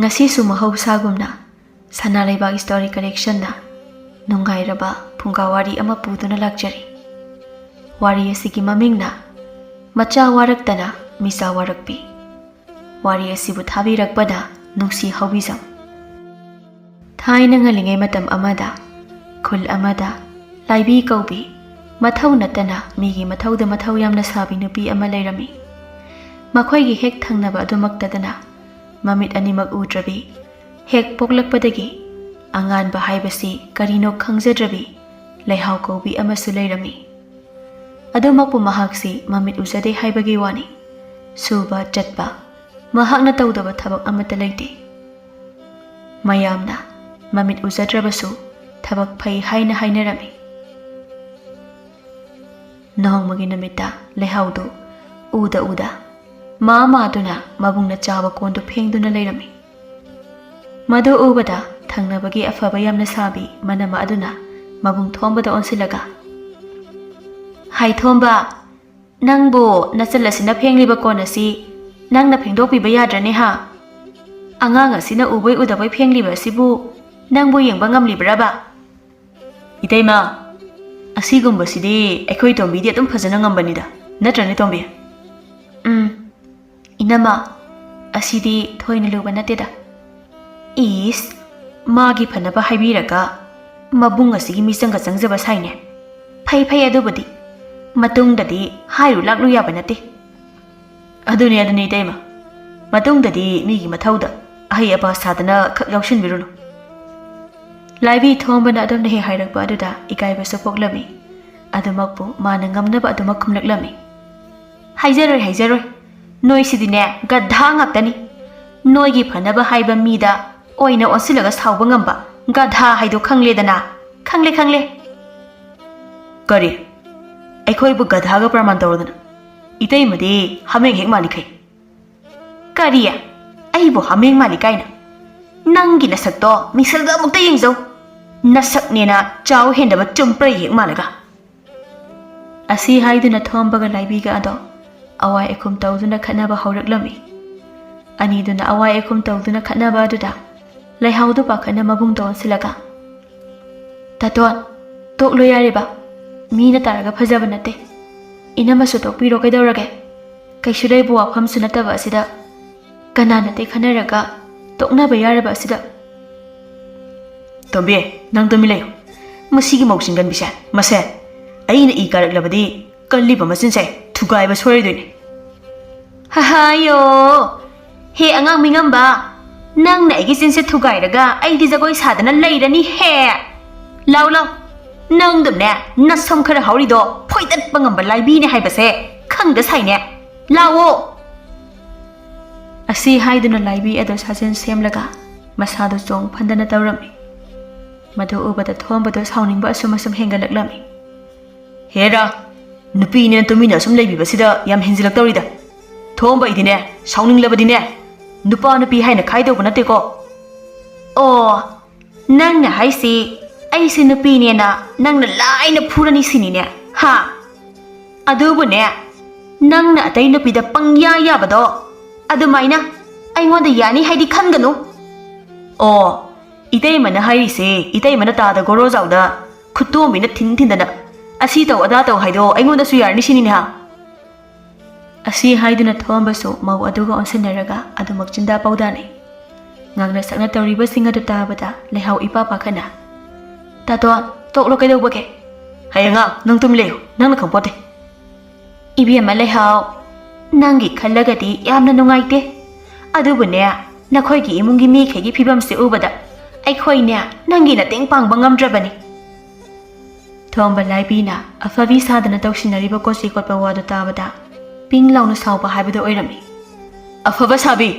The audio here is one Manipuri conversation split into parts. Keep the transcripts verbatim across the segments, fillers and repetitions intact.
ꯉꯁꯤꯁꯨ ꯃꯍꯧꯁꯥꯒꯨꯝꯅ ꯁꯅꯥ ꯂꯩꯕꯥꯛ ꯁ꯭ꯇꯣꯔꯤ ꯀꯂꯦꯛꯁꯟꯅ ꯅꯨꯡꯉꯥꯏꯔꯕ ꯐꯨꯡꯒꯥ ꯋꯥꯔꯤ ꯑꯃ ꯄꯨꯗꯨꯅ ꯂꯥꯛꯆꯔꯤ꯫ ꯋꯥꯔꯤ ꯑꯁꯤꯒꯤ ꯃꯃꯤꯡꯅ ꯃꯆꯥ ꯋꯥꯔꯛꯇꯅ ꯃꯤꯆꯥ ꯋꯥꯔꯛꯄꯤ꯫ ꯋꯥꯔꯤ ꯑꯁꯤꯕꯨ ꯊꯥꯕꯤꯔꯛꯄꯗ ꯅꯨꯡꯁꯤ ꯍꯧꯕꯤꯖꯝ꯫ ꯊꯥꯏꯅ ꯉꯜꯂꯤꯉꯩ ꯃꯇꯝ ꯑꯃꯗ ꯈꯨꯜ ꯑꯃꯗ ꯂꯥꯏꯕꯤ ꯀꯧꯕꯤ, ꯃꯊꯧ ꯅꯠꯇꯅ ꯃꯤꯒꯤ ꯃꯊꯧꯗ ꯃꯊꯧ ꯌꯥꯝꯅ ꯁꯥꯕꯤ ꯅꯨꯄꯤ ꯑꯃ ꯂꯩꯔꯝꯃꯤ꯫ ꯃꯈꯣꯏꯒꯤ ꯍꯦꯛ ꯊꯪꯅꯕ ꯑꯗꯨꯃꯛꯇꯗꯅ ꯃꯃꯤꯠ ꯑꯅꯤꯃꯛ ꯎꯗ꯭ꯔꯕꯤ, ꯍꯦꯛ ꯄꯣꯛꯂꯛꯄꯗꯒꯤ ꯑꯉꯥꯟꯕ ꯍꯥꯏꯕꯁꯤ ꯀꯔꯤꯅꯣ ꯈꯪꯖꯗ꯭ꯔꯕꯤ ꯂꯩꯍꯥꯎ ꯀꯧꯕꯤ ꯑꯃꯁꯨ ꯂꯩꯔꯝꯃꯤ꯫ ꯑꯗꯨꯃꯛꯄꯨ ꯃꯍꯥꯛꯁꯤ ꯃꯃꯤꯠ ꯎꯖꯗꯦ ꯍꯥꯏꯕꯒꯤ ꯋꯥꯅꯤ꯫ ꯁꯨꯕ ꯆꯠꯄ ꯃꯍꯥꯛꯅ ꯇꯧꯗꯕ ꯊꯕꯛ ꯑꯃꯠꯇ ꯂꯩꯇꯦ꯫ ꯃꯌꯥꯝꯅ ꯃꯃꯤꯠ ꯎꯖꯗ꯭ꯔꯕꯁꯨ ꯊꯕꯛ ꯐꯩ ꯍꯥꯏꯅ ꯍꯥꯏꯅꯔꯝꯃꯤ꯫ ꯅꯣꯡꯃꯒꯤ ꯅꯨꯃꯤꯠꯇ ꯂꯩꯍꯥꯎꯗꯨ ꯎꯗ ꯎꯗ ꯃꯥ ꯃꯥꯗꯨꯅ ꯃꯕꯨꯡꯅ ꯆꯥꯕ ꯀꯣꯟꯗꯨ ꯐꯦꯡꯗꯨꯅ ꯂꯩꯔꯝꯃꯤ꯫ ꯃꯗꯨ ꯎꯕꯗ ꯊꯪꯅꯕꯒꯤ ꯑꯐꯕ ꯌꯥꯝꯅ ꯁꯥꯕꯤ ꯃꯅꯝꯃ ꯑꯗꯨꯅ ꯃꯕꯨꯡ ꯊꯣꯝꯕꯗ ꯑꯣꯟꯁꯤꯜꯂꯒ, "ꯍꯥꯏ ꯊꯣꯝꯕ, ꯅꯪꯕꯨ ꯅꯆꯜ ꯑꯁꯤꯅ ꯐꯦꯡꯂꯤꯕ ꯀꯣꯟ ꯑꯁꯤ ꯅꯪꯅ ꯐꯦꯡꯗꯣꯛꯄꯤꯕ ꯌꯥꯗ꯭ꯔꯅꯦ ꯍꯥ? ꯑꯉꯥꯡ ꯑꯁꯤꯅ ꯎꯕꯣꯏ ꯎꯗꯕꯣꯏ ꯐꯦꯡꯂꯤꯕ ꯑꯁꯤꯕꯨ ꯅꯪꯕꯨ ꯌꯦꯡꯕ ꯉꯝꯂꯤꯕ꯭ꯔꯕ?" "ꯏꯇꯩꯃ, ꯑꯁꯤꯒꯨꯝꯕꯁꯤꯗꯤ ꯑꯩꯈꯣꯏ ꯇꯣꯝꯕꯤꯗꯤ ꯑꯗꯨꯝ ꯐꯖꯅ ꯉꯝꯕꯅꯤꯗ, ꯅꯠꯇ꯭ꯔꯅꯦ ꯇꯣꯝꯕꯤ?" "ꯎꯝ, ꯏꯅꯝꯃ, ꯑꯁꯤꯗꯤ ꯊꯣꯏꯅ ꯂꯨꯕ ꯅꯠꯇꯦꯗ꯫" "ꯏꯁ, ꯃꯥꯒꯤ ꯐꯅꯕ ꯍꯥꯏꯕꯤꯔꯒ ꯃꯕꯨꯡ ꯑꯁꯤꯒꯤ ꯃꯤꯆꯪꯒ ꯆꯪꯖꯕ ꯁꯥꯏꯅꯦ꯫ ꯐꯩ ꯐꯩ, ꯑꯗꯨꯕꯨꯗꯤ ꯃꯇꯨꯡꯗꯗꯤ ꯍꯥꯏꯔꯨ ꯂꯥꯛꯂꯨ ꯌꯥꯕ ꯅꯠꯇꯦ꯫" "ꯑꯗꯨꯅꯤ, ꯑꯗꯨꯅꯤ ꯏꯇꯩꯃ, ꯃꯇꯨꯡꯗꯗꯤ ꯃꯤꯒꯤ ꯃꯊꯧꯗ ꯑꯍꯩ ꯑꯄꯥ ꯁꯥꯗꯅ ꯈꯛ ꯌꯥꯎꯁꯤꯟꯕꯤꯔꯨꯅꯨ꯫" ꯂꯥꯏꯕꯤ ꯊꯣꯝꯕꯅ ꯑꯗꯨꯝꯅ ꯍꯦꯛ ꯍꯥꯏꯔꯛꯄ ꯑꯗꯨꯗ ꯏꯀꯥꯏꯕꯁꯨ ꯄꯣꯛꯂꯝꯃꯤ꯫ ꯑꯗꯨꯃꯛꯄꯨ ꯃꯥꯅ ꯉꯝꯅꯕ ꯑꯗꯨꯃꯛ ꯈꯨꯝꯂꯛꯂꯝꯃꯤ꯫ "ꯍꯥꯏꯖꯔꯣꯏ, ꯍꯥꯏꯖꯔꯣꯏ꯫ ꯅꯣꯏꯁꯤꯗꯤꯅꯦ, ꯒꯙꯥ ꯉꯥꯛꯇꯅꯤ꯫ ꯅꯣꯏꯒꯤ ꯐꯅꯕ ꯍꯥꯏꯕ ꯃꯤꯗ ꯑꯣꯏꯅ ꯑꯣꯟꯁꯤꯜꯂꯒ ꯁꯥꯎꯕ ꯉꯝꯕ ꯒꯙꯥ ꯍꯥꯏꯗꯣ ꯈꯪꯂꯦꯗꯅ꯫ ꯈꯪꯂꯦ, ꯈꯪꯂꯦ꯫" "ꯀꯔꯤ? ꯑꯩꯈꯣꯏꯕꯨ ꯒꯙꯥꯒ ꯄ꯭ꯔꯃꯥꯟ ꯇꯧꯔꯗꯅ? ꯏꯇꯩꯃꯗꯤ ꯍꯥꯃꯦꯡ ꯍꯦꯛ ꯃꯥꯜꯂꯤꯈꯩ꯫" "ꯀꯔꯤ? ꯑꯩꯕꯨ ꯍꯥꯃꯦꯡ ꯃꯥꯜꯂꯤ ꯀꯥꯏꯅ? ꯅꯪꯒꯤ ꯅꯁꯛꯇꯣ ꯃꯤꯁꯜꯗ ꯑꯃꯨꯛꯇ ꯌꯦꯡꯖꯧ꯫ ꯅꯁꯛꯅꯦꯅ ꯆꯥꯎ ꯍꯦꯟꯗꯕ ꯆꯨꯝꯄ꯭ꯔꯩ ꯍꯦꯛ ꯃꯥꯜꯂꯒ꯫" ꯑꯁꯤ ꯍꯥꯏꯗꯨꯅ ꯊꯣꯝꯕꯒ ꯂꯥꯏꯕꯤꯒ ꯑꯗꯣ ꯑꯋꯥꯏ ꯑꯈꯨꯝ ꯇꯧꯗꯨꯅ ꯈꯠꯅꯕ ꯍꯧꯔꯛꯂꯝꯃꯤ꯫ ꯑꯅꯤꯗꯨꯅ ꯑꯋꯥꯏ ꯑꯈꯨꯝ ꯇꯧꯗꯨꯅ ꯈꯠꯅꯕ ꯑꯗꯨꯗ ꯂꯩꯍꯥꯎꯗꯨ ꯄꯥꯈꯠꯅ ꯃꯕꯨꯡꯗ ꯑꯣꯟꯁꯤꯜꯂꯒ, "ꯇꯥꯇꯣꯟ, ꯇꯣꯛꯂꯣ ꯌꯥꯔꯦꯕ꯫ ꯃꯤꯅ ꯇꯥꯔꯒ ꯐꯖꯕ ꯅꯠꯇꯦ꯫ ꯏꯅꯝꯃꯁꯨ ꯇꯣꯛꯄꯤꯔꯣ ꯀꯩꯗꯧꯔꯒꯦ? ꯀꯩꯁꯨ ꯂꯩꯕ ꯋꯥꯐꯝꯁꯨ ꯅꯠꯇꯕ ꯑꯁꯤꯗ ꯀꯅꯥ ꯅꯠꯇꯦ ꯈꯟꯅꯔꯒ ꯇꯣꯛꯅꯕ ꯌꯥꯔꯕ ꯑꯁꯤꯗ?" "ꯇꯣꯝꯕꯤ, ꯅꯪ ꯇꯨꯃꯤꯟ ꯂꯩꯌꯨ꯫ ꯃꯁꯤꯒꯤ ꯃꯧ ꯆꯤꯡꯒꯟꯕꯤꯁꯦ, ꯃꯁꯦ ꯑꯩꯅ ꯏ ꯀꯥꯔꯛꯂꯕꯗꯤ ꯀꯜꯂꯤꯕ ꯃꯆꯤꯟꯁꯦ ꯊꯨꯒꯥꯏꯕ ꯁꯣꯏꯔꯣꯏꯗꯣꯏꯅꯤ꯫" "ꯍꯍꯥꯌꯣ, ꯍꯦ ꯑꯉꯥꯡ ꯃꯤꯉꯝꯕ, ꯅꯪꯅ ꯑꯩꯒꯤ ꯆꯤꯟꯁꯦ ꯊꯨꯒꯥꯏꯔꯒ ꯑꯩꯗꯤ ꯖꯒꯣꯏ ꯁꯥꯗꯅ ꯂꯩꯔꯅꯤ ꯍꯦ꯫ ꯂꯥꯎ ꯂꯥꯎ, ꯅꯪꯗꯨꯝꯅꯦ ꯅꯁꯝ ꯈꯔ ꯍꯧꯔꯤꯗꯣ ꯐꯣꯏꯗꯠꯄ ꯉꯝꯕ ꯂꯥꯏꯕꯤꯅꯦ ꯍꯥꯏꯕꯁꯦ ꯈꯪꯗ ꯁꯥꯏꯅꯦ꯫ ꯂꯥꯎꯑꯣ!" ꯑꯁꯤ ꯍꯥꯏꯗꯨꯅ ꯂꯥꯏꯕꯤ ꯑꯗꯨ ꯁꯥꯖꯦꯜ ꯁꯦꯝꯂꯒ ꯃꯁꯥꯗꯨ ꯆꯣꯡ ꯐꯟꯗꯅ ꯇꯧꯔꯝꯃꯤ꯫ ꯃꯗꯨ ꯎꯕꯗ ꯊꯣꯝꯕꯗꯨ ꯁꯥꯎꯅꯤꯡꯕ ꯑꯁꯨꯝ ꯑꯁꯨꯝ ꯍꯦꯟꯒꯠꯂꯛꯂꯝꯃꯤ꯫ "ꯍꯦꯔꯥ, ꯅꯨꯄꯤꯅꯦꯅ ꯇꯨꯃꯤꯟꯅ ꯑꯁꯨꯝ ꯂꯩꯕꯤꯕꯁꯤꯗ ꯌꯥꯝ ꯍꯦꯟꯖꯤꯜꯂꯛꯇꯧꯔꯤꯗ꯫ ꯊꯣꯝꯕ ꯑꯩꯗꯤꯅꯦ, ꯁꯥꯎꯅꯤꯡꯂꯕꯗꯤꯅꯦ, ꯅꯨꯄꯥ ꯅꯨꯄꯤ ꯍꯥꯏꯅ ꯈꯥꯏꯗꯧꯕ ꯅꯠꯇꯦꯀꯣ꯫" "ꯑꯣ, ꯅꯪꯅ ꯍꯥꯏꯁꯤ ꯑꯩꯁꯦ ꯅꯨꯄꯤꯅꯦꯅ ꯅꯪꯅ ꯂꯥꯏꯅ ꯐꯨꯔꯅꯤ ꯁꯤꯅꯤꯅꯦ, ꯍꯥ? ꯑꯗꯨꯕꯨꯅꯦ, ꯅꯪꯅ ꯑꯇꯩ ꯅꯨꯄꯤꯗ ꯄꯪꯌꯥ ꯌꯥꯕꯗꯣ ꯑꯗꯨꯃꯥꯏꯅ ꯑꯩꯉꯣꯟꯗ ꯌꯥꯅꯤ ꯍꯥꯏꯗꯤ ꯈꯟꯒꯅꯨ꯫" "ꯑꯣ, ꯏꯇꯩꯃꯅ ꯍꯥꯏꯔꯤꯁꯦ, ꯏꯇꯩꯃꯅ ꯇꯥꯗ ꯒꯣꯔꯣꯖꯥꯎꯗ ꯈꯨꯠꯇꯣꯝꯕꯤꯅ ꯊꯤꯟ ꯊꯤꯟꯗꯅ ꯑꯁꯤ ꯇꯧ ꯑꯗꯥ ꯇꯧ ꯍꯥꯏꯗꯣ ꯑꯩꯉꯣꯟꯗꯁꯨ ꯌꯥꯔꯅꯤ ꯁꯤꯅꯤꯅꯦ, ꯍꯥ?" ꯑꯁꯤ ꯍꯥꯏꯗꯨꯅ ꯊꯣꯝꯕꯁꯨ ꯃꯧ ꯑꯗꯨꯒ ꯑꯣꯟꯁꯤꯟꯅꯔꯒ ꯑꯗꯨꯃꯛ ꯆꯤꯟꯗꯥ ꯄꯥꯎꯗꯥꯅꯩ꯫ ꯉꯥꯡꯅ ꯁꯛꯅ ꯇꯧꯔꯤꯕꯁꯤꯡ ꯑꯗꯨ ꯇꯥꯕꯗ ꯂꯩꯍꯥꯎ ꯏꯄꯥ ꯄꯥꯈꯠꯅ, "ꯇꯥꯇꯣꯟ, ꯇꯣꯛꯂꯣ ꯀꯩꯗꯧꯕꯒꯦ?" "ꯍꯌꯦꯡ ꯑꯉꯥꯡ, ꯅꯪ ꯇꯨꯝ ꯂꯩꯌꯨ, ꯅꯪꯅ ꯈꯪꯄꯣꯠꯇꯦ꯫" "ꯏꯕꯦꯝꯃ ꯂꯩꯍꯥꯎ, ꯅꯪꯒꯤ ꯈꯜꯂꯒꯗꯤ ꯌꯥꯝꯅ ꯅꯨꯡꯉꯥꯏꯇꯦ꯫ ꯑꯗꯨꯕꯨꯅꯦ, ꯅꯈꯣꯏꯒꯤ ꯏꯃꯨꯡꯒꯤ ꯃꯤꯈꯩꯒꯤ ꯐꯤꯕꯝꯁꯦ ꯎꯕꯗ ꯑꯩꯈꯣꯏꯅꯦ ꯅꯪꯒꯤ ꯃꯇꯦꯡ ꯄꯥꯡꯕ ꯉꯝꯗ꯭ꯔꯕꯅꯤ꯫" ꯊꯣꯝꯕ ꯂꯥꯏꯕꯤꯅ ꯑꯐꯕꯤ ꯁꯥꯗꯅ ꯇꯧꯁꯤꯟꯅꯔꯤꯕ ꯀꯣꯆꯤ ꯀꯣꯠꯄ ꯋꯥꯗꯨ ꯇꯥꯕꯗ ꯄꯤꯡ ꯂꯥꯎꯅ ꯁꯥꯎꯕ ꯍꯥꯏꯕꯗꯨ ꯑꯣꯏꯔꯝꯃꯤ꯫ "ꯑꯐꯕ ꯁꯥꯕꯤ,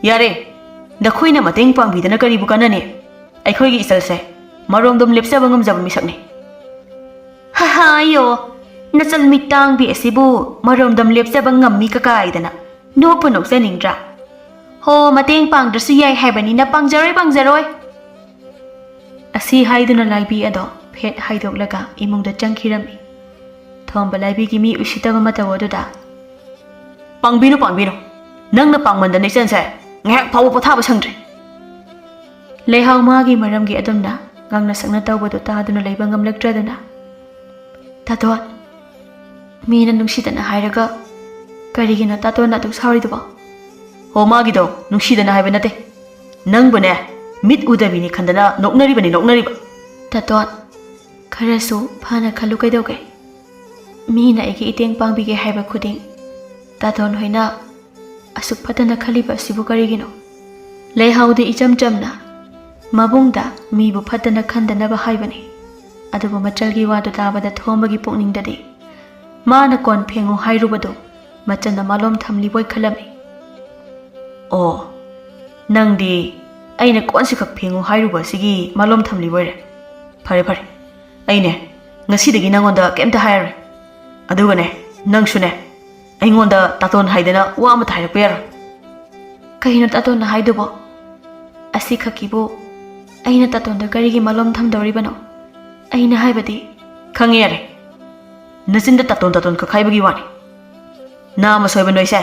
ꯌꯥꯔꯦ, ꯅꯈꯣꯏꯅ ꯃꯇꯦꯡ ꯄꯥꯡꯕꯤꯗꯅ ꯀꯔꯤꯕꯨ ꯀꯥꯟꯅꯅꯤ? ꯑꯩꯈꯣꯏꯒꯤ ꯏꯆꯜꯁꯦ ꯃꯔꯣꯝꯗꯣꯝ ꯂꯦꯞꯆꯕ ꯉꯝꯖꯕ ꯃꯤꯁꯛꯅꯤ꯫" "ꯍꯍꯥꯌꯣ, ꯅꯆꯜ ꯃꯤꯇꯥꯡꯕꯤ ꯑꯁꯤꯕꯨ ꯃꯔꯣꯝꯗꯣꯝ ꯂꯦꯞꯆꯕ ꯉꯝꯃꯤ ꯀꯀꯥꯏꯗꯅ ꯅꯣꯛꯄꯨ ꯅꯣꯛꯆꯅꯤꯡꯗ꯭ꯔꯥ? ꯍꯣ, ꯃꯇꯦꯡ ꯄꯥꯡꯗ꯭ꯔꯁꯨ ꯌꯥꯏ ꯍꯥꯏꯕꯅꯤꯅ ꯄꯥꯡꯖꯔꯣꯏ, ꯄꯥꯡꯖꯔꯣꯏ꯫" ꯑꯁꯤ ꯍꯥꯏꯗꯨꯅ ꯂꯥꯏꯕꯤ ꯑꯗꯣ ꯐꯦꯠ ꯍꯥꯏꯗꯣꯛꯂꯒ ꯏꯃꯨꯡꯗ ꯆꯪꯈꯤꯔꯝꯃꯤ꯫ ꯊꯣꯝꯕ ꯂꯥꯏꯕꯤꯒꯤ ꯃꯤ ꯎꯁꯤꯠꯇꯕ ꯃꯇꯧ ꯑꯗꯨꯗ, "ꯄꯥꯡꯕꯤꯅꯨ, ꯄꯥꯡꯕꯤꯅꯨ꯫ ꯅꯪꯅ ꯄꯥꯡꯃꯟꯗꯅ ꯏꯆꯟꯁꯦ ꯉꯥꯏꯍꯥꯛ ꯐꯥꯎꯕ ꯄꯣꯊꯥꯕ ꯁꯪꯗ꯭ꯔꯦ꯫ ꯂꯩꯍꯥꯎ ꯃꯥꯒꯤ ꯃꯔꯝꯒꯤ ꯑꯗꯨꯝꯅ ꯉꯥꯡꯅ ꯁꯛꯅ ꯇꯧꯕꯗꯨ ꯇꯥꯗꯨꯅ ꯂꯩꯕ ꯉꯝꯂꯛꯇ꯭ꯔꯗꯅ, "ꯇꯥꯇꯣꯟ, ꯃꯤꯅ ꯅꯨꯡꯁꯤꯗꯅ ꯍꯥꯏꯔꯒ ꯀꯔꯤꯒꯤꯅꯣ ꯇꯥꯇꯣꯟꯅ ꯑꯗꯨꯛ ꯁꯥꯎꯔꯤꯗꯨꯕꯣ?" "ꯍꯣ, ꯃꯥꯒꯤꯗꯣ ꯅꯨꯡꯁꯤꯗꯅ ꯍꯥꯏꯕ ꯅꯠꯇꯦ, ꯅꯪꯕꯨꯅꯦ ꯃꯤꯠ ꯎꯗꯕꯤꯅꯤ ꯈꯟꯗꯅ ꯅꯣꯛꯅꯔꯤꯕꯅꯤ, ꯅꯣꯛꯅꯔꯤꯕ꯫" "ꯇꯥꯇꯣꯟ, ꯈꯔꯁꯨ ꯐꯅ ꯈꯜꯂꯨ ꯀꯩꯗꯧꯒꯦ? ꯃꯤꯅ ꯑꯩꯒꯤ ꯏꯇꯦꯡ ꯄꯥꯡꯕꯤꯒꯦ ꯍꯥꯏꯕ ꯈꯨꯗꯤꯡ ꯇꯥꯇꯣꯟ ꯍꯣꯏꯅ ꯑꯁꯨꯛ ꯐꯠꯇꯅ ꯈꯜꯂꯤꯕ ꯑꯁꯤꯕꯨ ꯀꯔꯤꯒꯤꯅꯣ?" ꯂꯩꯍꯥꯎꯗꯤ ꯏꯆꯝ ꯆꯝꯅ ꯃꯕꯨꯡꯗ ꯃꯤꯕꯨ ꯐꯠꯇꯅ ꯈꯟꯗꯅꯕ ꯍꯥꯏꯕꯅꯤ꯫ ꯑꯗꯨꯕꯨ ꯃꯆꯜꯒꯤ ꯋꯥꯗꯨ ꯇꯥꯕꯗ ꯊꯣꯝꯕꯒꯤ ꯄꯨꯛꯅꯤꯡꯗꯗꯤ ꯃꯥꯅ ꯀꯣꯟ ꯐꯦꯡꯉꯨ ꯍꯥꯏꯔꯨꯕꯗꯨ ꯃꯆꯟꯅ ꯃꯥꯂꯣꯝ ꯊꯝꯂꯤꯕꯣꯏ ꯈꯜꯂꯝꯃꯤ꯫ "ꯑꯣ, ꯅꯪꯗꯤ ꯑꯩꯅ ꯀꯣꯟꯁꯤ ꯈꯛ ꯐꯦꯡꯉꯨ ꯍꯥꯏꯔꯨꯕ ꯑꯁꯤꯒꯤ ꯃꯥꯂꯣꯝ ꯊꯝꯂꯤꯕꯣꯏꯔꯦ꯫ ꯐꯔꯦ, ꯐꯔꯦ, ꯑꯩꯅꯦ ꯉꯁꯤꯗꯒꯤ ꯅꯪꯉꯣꯟꯗ ꯀꯩꯝꯇ ꯍꯥꯏꯔꯔꯣꯏ꯫ ꯑꯗꯨꯒꯅꯦ, ꯅꯪꯁꯨꯅꯦ ꯑꯩꯉꯣꯟꯗ ꯇꯥꯇꯣꯟ ꯍꯥꯏꯗꯅ ꯋꯥ ꯑꯃꯇ ꯍꯥꯏꯔꯛꯄ ꯌꯥꯔꯣꯏ꯫" "ꯀꯩꯅꯣ ꯇꯥꯇꯣꯟꯅ ꯍꯥꯏꯗꯨꯕꯣ? ꯑꯁꯤ ꯈꯛꯀꯤꯕꯨ ꯑꯩꯅ ꯇꯥꯇꯣꯟꯗ ꯀꯔꯤꯒꯤ ꯃꯥꯂꯣꯝ ꯊꯝꯗꯧꯔꯤꯕꯅꯣ? ꯑꯩꯅ ꯍꯥꯏꯕꯗꯤ꯫" "ꯈꯪꯉꯦ, ꯌꯥꯔꯦ, ꯅꯆꯤꯟꯗ ꯇꯥꯇꯣꯟ ꯇꯥꯇꯣꯟ ꯈꯛ ꯍꯥꯏꯕꯒꯤ ꯋꯥꯅꯤ꯫ ꯅꯥꯃ ꯁꯣꯏꯕ ꯅꯣꯏꯁꯦ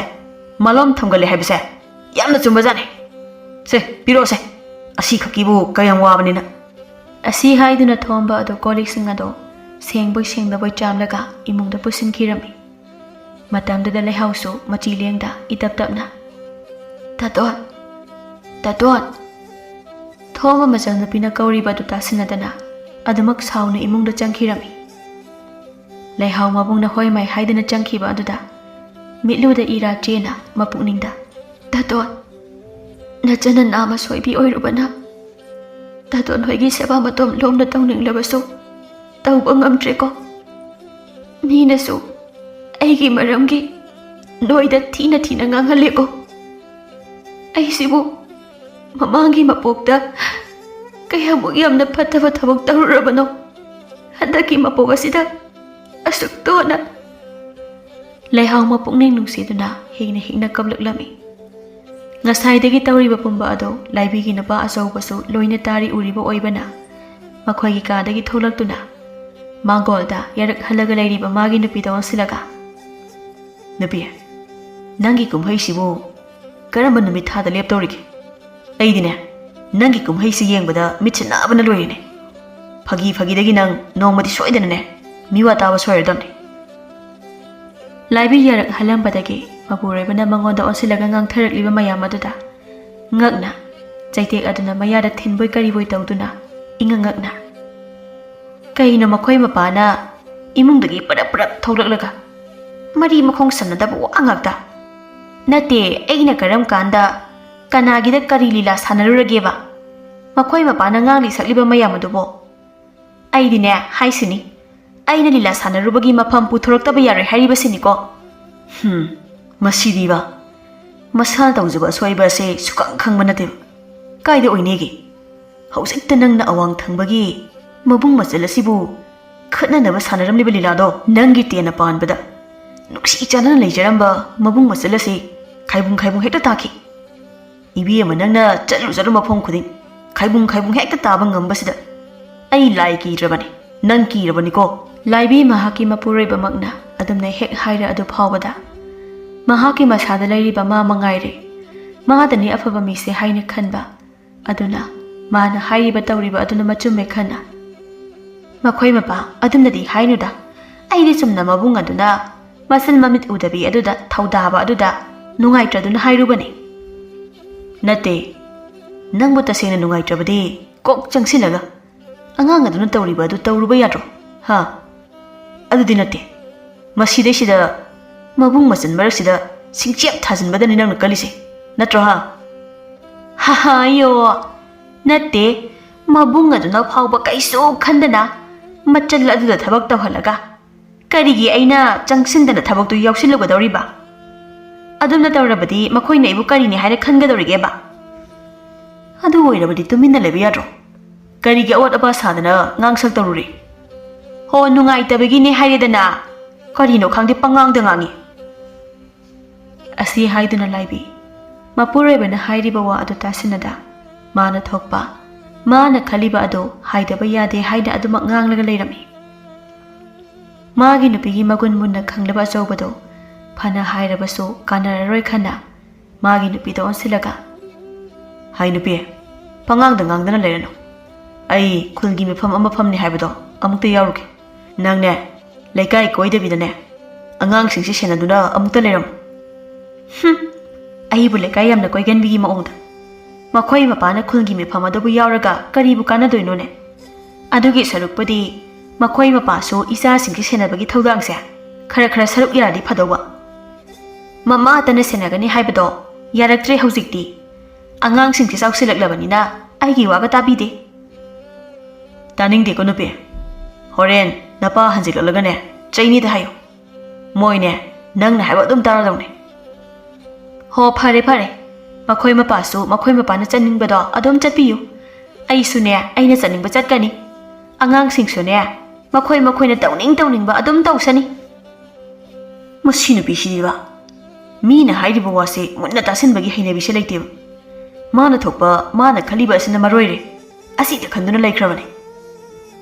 ꯃꯥꯂꯣꯝ ꯊꯝꯒꯜꯂꯦ ꯍꯥꯏꯕꯁꯦ ꯌꯥꯝꯅ ꯆꯨꯝꯕꯖꯥꯠꯅꯤ꯫ ꯁꯦ, ꯄꯤꯔꯛꯑꯣꯁꯦ, ꯑꯁꯤ ꯈꯛꯀꯤꯕꯨ ꯀꯌꯥꯝ ꯋꯥꯕꯅꯤꯅ꯫" ꯑꯁꯤ ꯍꯥꯏꯗꯨꯅ ꯊꯣꯝꯕ ꯑꯗꯨ ꯀꯣꯜ ꯂꯤꯛꯁꯤꯡ ꯑꯗꯨ ꯁꯦꯡꯕꯣꯏ ꯁꯦꯡꯗꯕꯣꯏ ꯆꯥꯝꯂꯒ ꯏꯃꯨꯡꯗ ꯄꯨꯁꯤꯟꯈꯤꯔꯝꯃꯤ꯫ ꯃꯇꯝꯗꯨꯗ ꯂꯩꯍꯥꯎꯁꯨ ꯃꯆꯤ ꯂꯦꯡꯗ ꯏꯇꯞ ꯇꯞꯅ, "ꯇꯥꯇꯣꯟ, ꯇꯥꯇꯣꯟ!" ꯊꯣꯝꯕ ꯃꯆꯟꯅꯨꯄꯤꯅ ꯀꯧꯔꯤꯕ ꯑꯗꯨ ꯇꯥꯁꯤꯟꯅꯗꯅ ꯑꯗꯨꯃꯛ ꯁꯥꯎꯅ ꯏꯃꯨꯡꯗ ꯆꯪꯈꯤꯔꯝꯃꯤ꯫ ꯂꯩꯍꯥꯎ ꯃꯕꯨꯡꯅ ꯍꯣꯏ ꯃꯥꯏ ꯍꯥꯏꯗꯨꯅ ꯆꯪꯈꯤꯕ ꯑꯗꯨꯗ ꯃꯤꯠꯂꯨꯗ ꯏꯔꯥ ꯆꯦꯅ ꯃꯄꯨꯛꯅꯤꯡꯗ, "ꯇꯥꯇꯣꯟ, ꯅꯆꯟꯅ ꯅꯥꯃ ꯁꯣꯏꯕꯤ ꯑꯣꯏꯔꯨꯕꯅ ꯇꯥꯇꯣꯟ ꯍꯣꯏꯒꯤ ꯁꯦꯕꯥ ꯃꯇꯣꯝ ꯂꯣꯝꯅ ꯇꯧꯅꯤꯡꯂꯕꯁꯨ ꯇꯧꯕ ꯉꯝꯗ꯭ꯔꯦꯀꯣ꯫ ꯃꯤꯅꯁꯨ ꯑꯩꯒꯤ ꯃꯔꯝꯒꯤ ꯅꯣꯏꯗ ꯊꯤꯅ ꯊꯤꯅ ꯉꯥꯡꯍꯜꯂꯦꯀꯣ꯫ ꯑꯩꯁꯤꯕꯨ ꯃꯃꯥꯡꯒꯤ ꯃꯄꯣꯛꯇ ꯀꯌꯥꯃꯨꯛ ꯌꯥꯝꯅ ꯐꯠꯇꯕ ꯊꯕꯛ ꯇꯧꯔꯨꯔꯕꯅꯣ? ꯍꯟꯗꯛꯀꯤ ꯃꯄꯣꯛ ꯑꯁꯤꯗ ꯑꯁꯨꯛ ꯇꯣꯟꯅ꯫" ꯂꯩꯍꯥꯎ ꯃꯄꯨꯛꯅꯤꯡ ꯅꯨꯡꯁꯤꯗꯨꯅ ꯍꯤꯡꯅ ꯍꯤꯡꯅ ꯀꯞꯂꯛꯂꯝꯃꯤ꯫ ꯉꯁꯥꯏꯗꯒꯤ ꯇꯧꯔꯤꯕ ꯄꯨꯝꯕ ꯑꯗꯨ ꯂꯥꯏꯕꯤꯒꯤ ꯅꯨꯄꯥ ꯑꯆꯧꯕꯁꯨ ꯂꯣꯏꯅ ꯇꯥꯔꯤ ꯎꯔꯤꯕ ꯑꯣꯏꯕꯅ ꯃꯈꯣꯏꯒꯤ ꯀꯥꯗꯒꯤ ꯊꯣꯛꯂꯛꯇꯨꯅ ꯃꯥꯡꯒꯣꯜꯗ ꯌꯥꯔꯛꯍꯜꯂꯒ ꯂꯩꯔꯤꯕ ꯃꯥꯒꯤ ꯅꯨꯄꯤꯗ ꯑꯣꯟꯁꯤꯜꯂꯒ, "ꯅꯨꯄꯤ, ꯅꯪꯒꯤ ꯀꯨꯝꯍꯩꯁꯤꯕꯨ ꯀꯔꯝꯕ ꯅꯨꯃꯤꯠ ꯊꯥꯗ ꯂꯦꯞꯇꯧꯔꯤꯒꯦ? ꯑꯩꯗꯤꯅꯦ, ꯅꯪꯒꯤ ꯀꯨꯝꯍꯩꯁꯤ ꯌꯦꯡꯕꯗ ꯃꯤꯠꯁꯦ ꯅꯥꯕꯅ ꯂꯣꯏꯔꯦꯅꯦ꯫ ꯐꯥꯒꯤ ꯐꯥꯒꯤꯗꯒꯤ ꯅꯪ ꯅꯣꯡꯃꯗꯤ ꯁꯣꯏꯗꯅꯅꯦ ꯃꯤꯋꯥ ꯇꯥꯕ ꯁꯣꯏꯔꯗꯕꯅꯤ꯫ ꯂꯥꯏꯕꯤ ꯌꯥꯔꯛ ꯍꯜꯂꯝꯕꯗꯒꯤ ꯃꯄꯨꯔꯣꯏꯕꯅ ꯃꯉꯣꯟꯗ ꯑꯣꯟꯁꯤꯜꯂꯒ ꯉꯥꯡꯊꯔꯛꯂꯤꯕ ꯃꯌꯥꯝ ꯑꯗꯨꯗ ꯉꯛꯅ ꯆꯩꯇꯦꯛ ꯑꯗꯨꯅ ꯃꯌꯥꯗ ꯊꯤꯟꯕꯣꯏ ꯀꯔꯤꯕꯣꯏ ꯇꯧꯗꯨꯅ ꯏꯉꯛ ꯉꯛꯅ, "ꯀꯩꯅꯣ ꯃꯈꯣꯏ ꯃꯄꯥꯅ ꯏꯃꯨꯡꯗꯒꯤ ꯄꯔꯞ ꯄꯔꯞ ꯊꯣꯛꯂꯛꯂꯒ ꯃꯔꯤ ꯃꯈꯣꯡ ꯁꯝꯅꯗꯕ ꯋꯥ ꯉꯥꯛꯇ? ꯅꯠꯇꯦ, ꯑꯩꯅ ꯀꯔꯝ ꯀꯥꯟꯗ ꯀꯅꯥꯒꯤꯗ ꯀꯔꯤ ꯂꯤꯂꯥ ꯁꯥꯟꯅꯔꯨꯔꯒꯦꯕ? ꯃꯈꯣꯏ ꯃꯄꯥꯅ ꯉꯥꯡꯂꯤ ꯁꯛꯂꯤꯕ ꯃꯌꯥꯝ ꯑꯗꯨꯕꯣ? ꯑꯩꯗꯤꯅꯦ ꯍꯥꯏꯁꯤꯅꯤ, ꯑꯩꯅ ꯂꯤꯂꯥ ꯁꯥꯟꯅꯔꯨꯕꯒꯤ ꯃꯐꯝ ꯄꯨꯊꯣꯔꯛꯇꯕ ꯌꯥꯔꯣꯏ ꯍꯥꯏꯔꯤꯕꯁꯤꯅꯤꯀꯣ꯫ ꯍꯝ, ꯃꯁꯤꯗꯤꯕ, ꯃꯁꯥꯅ ꯇꯧꯖꯕ ꯑꯁꯣꯏꯕ ꯑꯁꯦ ꯁꯨꯈꯪ ꯈꯪꯕ ꯅꯠꯇꯦꯕ꯫ ꯀꯥꯏꯗ ꯑꯣꯏꯅꯦꯒꯦ? ꯍꯧꯖꯤꯛꯇ ꯅꯪꯅ ꯑꯋꯥꯡ ꯊꯪꯕꯒꯤ ꯃꯕꯨꯡ ꯃꯆꯜ ꯑꯁꯤꯕꯨ ꯈꯠꯅꯅꯕ ꯁꯥꯟꯅꯔꯝꯂꯤꯕ ꯂꯤꯂꯥꯗꯣ ꯅꯪꯒꯤ ꯇꯦꯟꯅ ꯄꯥꯟꯕꯗ ꯅꯨꯡꯁꯤ ꯆꯥꯟꯅꯅ ꯂꯩꯖꯔꯝꯕ ꯃꯕꯨꯡ ꯃꯆꯜ ꯑꯁꯤ ꯈꯥꯏꯕꯨꯡ ꯈꯥꯏꯕꯨꯡ ꯍꯦꯛꯇ ꯇꯥꯈꯤ꯫ ꯏꯕꯦꯝꯃ, ꯅꯪꯅ ꯆꯠꯂꯨ ꯆꯠꯂꯨ ꯃꯐꯝ ꯈꯨꯗꯤꯡ ꯈꯥꯏꯕꯨꯡ ꯈꯥꯏꯕꯨꯡ ꯍꯦꯛꯇ ꯇꯥꯕ ꯉꯝꯕꯁꯤꯗ ꯑꯩ ꯂꯥꯏ ꯀꯤꯗ꯭ꯔꯕꯅꯤ, ꯅꯪ ꯀꯤꯔꯕꯅꯤꯀꯣ?" ꯂꯥꯏꯕꯤ ꯃꯍꯥꯛꯀꯤ ꯃꯄꯨꯔꯣꯏꯕꯃꯛꯅ ꯑꯗꯨꯝꯅ ꯍꯦꯛ ꯍꯥꯏꯔ ꯑꯗꯨ ꯐꯥꯎꯕꯗ ꯃꯍꯥꯛꯀꯤ ꯃꯁꯥꯗ ꯂꯩꯔꯤꯕ ꯃꯥ ꯃꯉꯥꯏꯔꯦ꯫ ꯃꯥꯗꯅꯤ ꯑꯐꯕ ꯃꯤꯁꯦ ꯍꯥꯏꯅ ꯈꯟꯕ꯫ ꯑꯗꯨꯅ ꯃꯥꯅ ꯍꯥꯏꯔꯤꯕ ꯇꯧꯔꯤꯕ ꯑꯗꯨꯅ ꯃꯆꯨꯝꯃꯦ ꯈꯟꯅ, "ꯃꯈꯣꯏ ꯃꯄꯥ ꯑꯗꯨꯝꯅꯗꯤ ꯍꯥꯏꯅꯨꯗ꯫ ꯑꯩꯗꯤ ꯆꯨꯝꯅ ꯃꯕꯨꯡ ꯑꯗꯨꯅ ꯃꯁꯜ ꯃꯃꯤꯠ ꯎꯗꯕꯤ ꯑꯗꯨꯗ ꯊꯧꯗꯥꯕ ꯑꯗꯨꯗ ꯅꯨꯡꯉꯥꯏꯇ꯭ꯔꯗꯨꯅ ꯍꯥꯏꯔꯨꯕꯅꯤ꯫" "ꯅꯠꯇꯦ, ꯅꯪꯕꯨ ꯇꯁꯦꯡꯅ ꯅꯨꯡꯉꯥꯏꯇ꯭ꯔꯕꯗꯤ ꯀꯣꯛ ꯆꯪꯁꯤꯜꯂꯒ ꯑꯉꯥꯡ ꯑꯗꯨꯅ ꯇꯧꯔꯤꯕ ꯑꯗꯨ ꯇꯧꯔꯨꯕ ꯌꯥꯗ꯭ꯔꯣ? ꯍꯥ? ꯑꯗꯨꯗꯤ ꯅꯠꯇꯦ꯫ ꯃꯁꯤꯗꯩꯁꯤꯗ ꯃꯕꯨꯡ ꯃꯆꯟ ꯃꯔꯛꯁꯤꯗ ꯁꯤꯡꯆꯦꯞ ꯊꯥꯖꯤꯟꯕꯗꯅꯤ ꯅꯪꯅ ꯀꯜꯂꯤꯁꯦ, ꯅꯠꯇ꯭ꯔꯣ ꯍꯥ?" "ꯍꯥ ꯍꯥ, ꯑꯌꯣ, ꯅꯠꯇꯦ, ꯃꯕꯨꯡ ꯑꯗꯨꯅ ꯐꯥꯎꯕ ꯀꯩꯁꯨ ꯈꯟꯗꯅ ꯃꯆꯜ ꯑꯗꯨꯗ ꯊꯕꯛ ꯇꯧꯍꯜꯂꯒ ꯀꯔꯤꯒꯤ ꯑꯩꯅ ꯆꯪꯁꯤꯟꯗꯅ ꯊꯕꯛꯇꯨ ꯌꯥꯎꯁꯤꯜꯂꯨꯒꯗꯧꯔꯤꯕ? ꯑꯗꯨꯝꯅ ꯇꯧꯔꯕꯗꯤ ꯃꯈꯣꯏꯅ ꯑꯩꯕꯨ ꯀꯔꯤꯅꯤ ꯍꯥꯏꯅ ꯈꯟꯒꯗꯧꯔꯤꯒꯦꯕ? ꯑꯗꯨ ꯑꯣꯏꯔꯕꯗꯤ ꯇꯨꯃꯤꯟꯅ ꯂꯩꯕ ꯌꯥꯗ꯭ꯔꯣ? ꯀꯔꯤꯒꯤ ꯑꯋꯥꯠ ꯑꯄꯥ ꯁꯥꯗꯅ ꯉꯥꯡꯁꯛ ꯇꯧꯔꯨꯔꯤ? ꯍꯣ, ꯅꯨꯡꯉꯥꯏꯇꯕꯒꯤꯅꯦ ꯍꯥꯏꯔꯦꯗꯅ, ꯀꯔꯤꯅꯣ ꯈꯪꯗꯦ, ꯄꯉꯥꯡꯗ ꯉꯥꯡꯉꯤ꯫" ꯑꯁꯤ ꯍꯥꯏꯗꯨꯅ ꯂꯥꯏꯕꯤ ꯃꯄꯨꯔꯣꯏꯕꯅ ꯍꯥꯏꯔꯤꯕ ꯋꯥ ꯑꯗꯨ ꯇꯥꯁꯤꯟꯅꯗ ꯃꯥꯅ ꯊꯣꯛꯄ, ꯃꯥꯅ ꯈꯜꯂꯤꯕ ꯑꯗꯨ ꯍꯥꯏꯗꯕ ꯌꯥꯗꯦ ꯍꯥꯏꯅ ꯑꯗꯨꯃꯛ ꯉꯥꯡꯂꯒ ꯂꯩꯔꯝꯃꯤ꯫ ꯃꯥꯒꯤ ꯅꯨꯄꯤꯒꯤ ꯃꯒꯨꯟ ꯃꯨꯟꯅ ꯈꯪꯂꯕ ꯑꯆꯧꯕꯗꯣ ꯐꯅ ꯍꯥꯏꯔꯕꯁꯨ ꯀꯥꯟꯅꯔꯔꯣꯏ ꯈꯟꯅ ꯃꯥꯒꯤ ꯅꯨꯄꯤꯗ ꯑꯣꯟꯁꯤꯜꯂꯒ, "ꯍꯥꯏ ꯅꯨꯄꯤ, ꯄꯉꯥꯡꯗ ꯉꯥꯡꯗꯅ ꯂꯩꯔꯅꯨ꯫ ꯑꯩ ꯈꯨꯜꯒꯤ ꯃꯤꯐꯝ ꯑꯃ ꯐꯝꯅꯤ ꯍꯥꯏꯕꯗꯣ ꯑꯃꯨꯛꯇ ꯌꯥꯎꯔꯨꯒꯦ꯫ ꯅꯪꯅꯦ, ꯂꯩꯀꯥꯏ ꯀꯣꯏꯗꯕꯤꯗꯅꯦ, ꯑꯉꯥꯡꯁꯤꯡꯁꯦ ꯁꯦꯟꯅꯗꯨꯅ ꯑꯃꯨꯛꯇ ꯂꯩꯔꯝꯃꯨ꯫" "ꯍꯨꯝ, ꯑꯩꯕꯨ ꯂꯩꯀꯥꯏ ꯌꯥꯝꯅ ꯀꯣꯏꯒꯟꯕꯤꯒꯤ ꯃꯑꯣꯡꯗ꯫ ꯃꯈꯣꯏ ꯃꯄꯥꯅ ꯈꯨꯜꯒꯤ ꯃꯤꯐꯝ ꯑꯗꯨꯕꯨ ꯌꯥꯎꯔꯒ ꯀꯔꯤꯕꯨ ꯀꯥꯟꯅꯗꯣꯏꯅꯣꯅꯦ? ꯑꯗꯨꯒꯤ ꯁꯔꯨꯛꯄꯨꯗꯤ ꯃꯈꯣꯏ ꯃꯄꯥꯁꯨ ꯏꯆꯥꯁꯤꯡꯁꯦ ꯁꯦꯟꯅꯕꯒꯤ ꯊꯧꯗꯥꯡꯁꯦ ꯈꯔ ꯈꯔ ꯁꯔꯨꯛ ꯌꯥꯔꯗꯤ ꯐꯗꯧꯕ꯫ ꯃꯃꯥꯇꯅ ꯁꯦꯟꯅꯒꯅꯤ ꯍꯥꯏꯕꯗꯣ ꯌꯥꯔꯛꯇ꯭ꯔꯦ ꯍꯧꯖꯤꯛꯇꯤ꯫ ꯑꯉꯥꯡꯁꯤꯡꯁꯦ ꯆꯥꯎꯁꯤꯜꯂꯛꯂꯕꯅꯤꯅ ꯑꯩꯒꯤ ꯋꯥꯒ ꯇꯥꯕꯤꯗꯦ꯫" "ꯇꯥꯅꯤꯡꯗꯦꯀꯣ ꯅꯨꯄꯤ꯫ ꯍꯣꯔꯦꯟ ꯅꯄꯥ ꯍꯟꯖꯤꯜꯂꯛꯂꯒꯅꯦ, ꯆꯩꯅꯤꯗ ꯍꯥꯏꯌꯨ꯫ ꯃꯣꯏꯅꯦ, ꯅꯪꯅ ꯍꯥꯏꯕ ꯑꯗꯨꯝ ꯇꯥꯔꯗꯧꯅꯦ꯫" "ꯍꯣ, ꯐꯔꯦ ꯐꯔꯦ꯫ ꯃꯈꯣꯏ ꯃꯄꯥꯁꯨ ꯃꯈꯣꯏ ꯃꯄꯥꯅ ꯆꯠꯅꯤꯡꯕꯗꯣ ꯑꯗꯨꯝ ꯆꯠꯄꯤꯌꯨ꯫ ꯑꯩꯁꯨꯅꯦ, ꯑꯩꯅ ꯆꯠꯅꯤꯡꯕ ꯆꯠꯀꯅꯤ꯫ ꯑꯉꯥꯡꯁꯤꯡꯁꯨꯅꯦ, ꯃꯈꯣꯏ ꯃꯈꯣꯏꯅ ꯇꯧꯅꯤꯡ ꯇꯧꯅꯤꯡꯕ ꯑꯗꯨꯝ ꯇꯧꯁꯅꯤ꯫" ꯃꯁꯤ ꯅꯨꯄꯤꯁꯤꯗꯤꯕ, ꯃꯤꯅ ꯍꯥꯏꯔꯤꯕ ꯋꯥꯁꯦ ꯃꯨꯟꯅ ꯇꯥꯁꯤꯟꯕꯒꯤ ꯍꯩꯅꯕꯤꯁꯦ ꯂꯩꯇꯦꯕ꯫ ꯃꯥꯅ ꯊꯣꯛꯄ, ꯃꯥꯅ ꯈꯜꯂꯤꯕ ꯑꯁꯤꯅ ꯃꯔꯣꯏꯔꯦ꯫ ꯑꯁꯤꯗ ꯈꯟꯗꯨꯅ ꯂꯩꯈ꯭ꯔꯕꯅꯦ꯫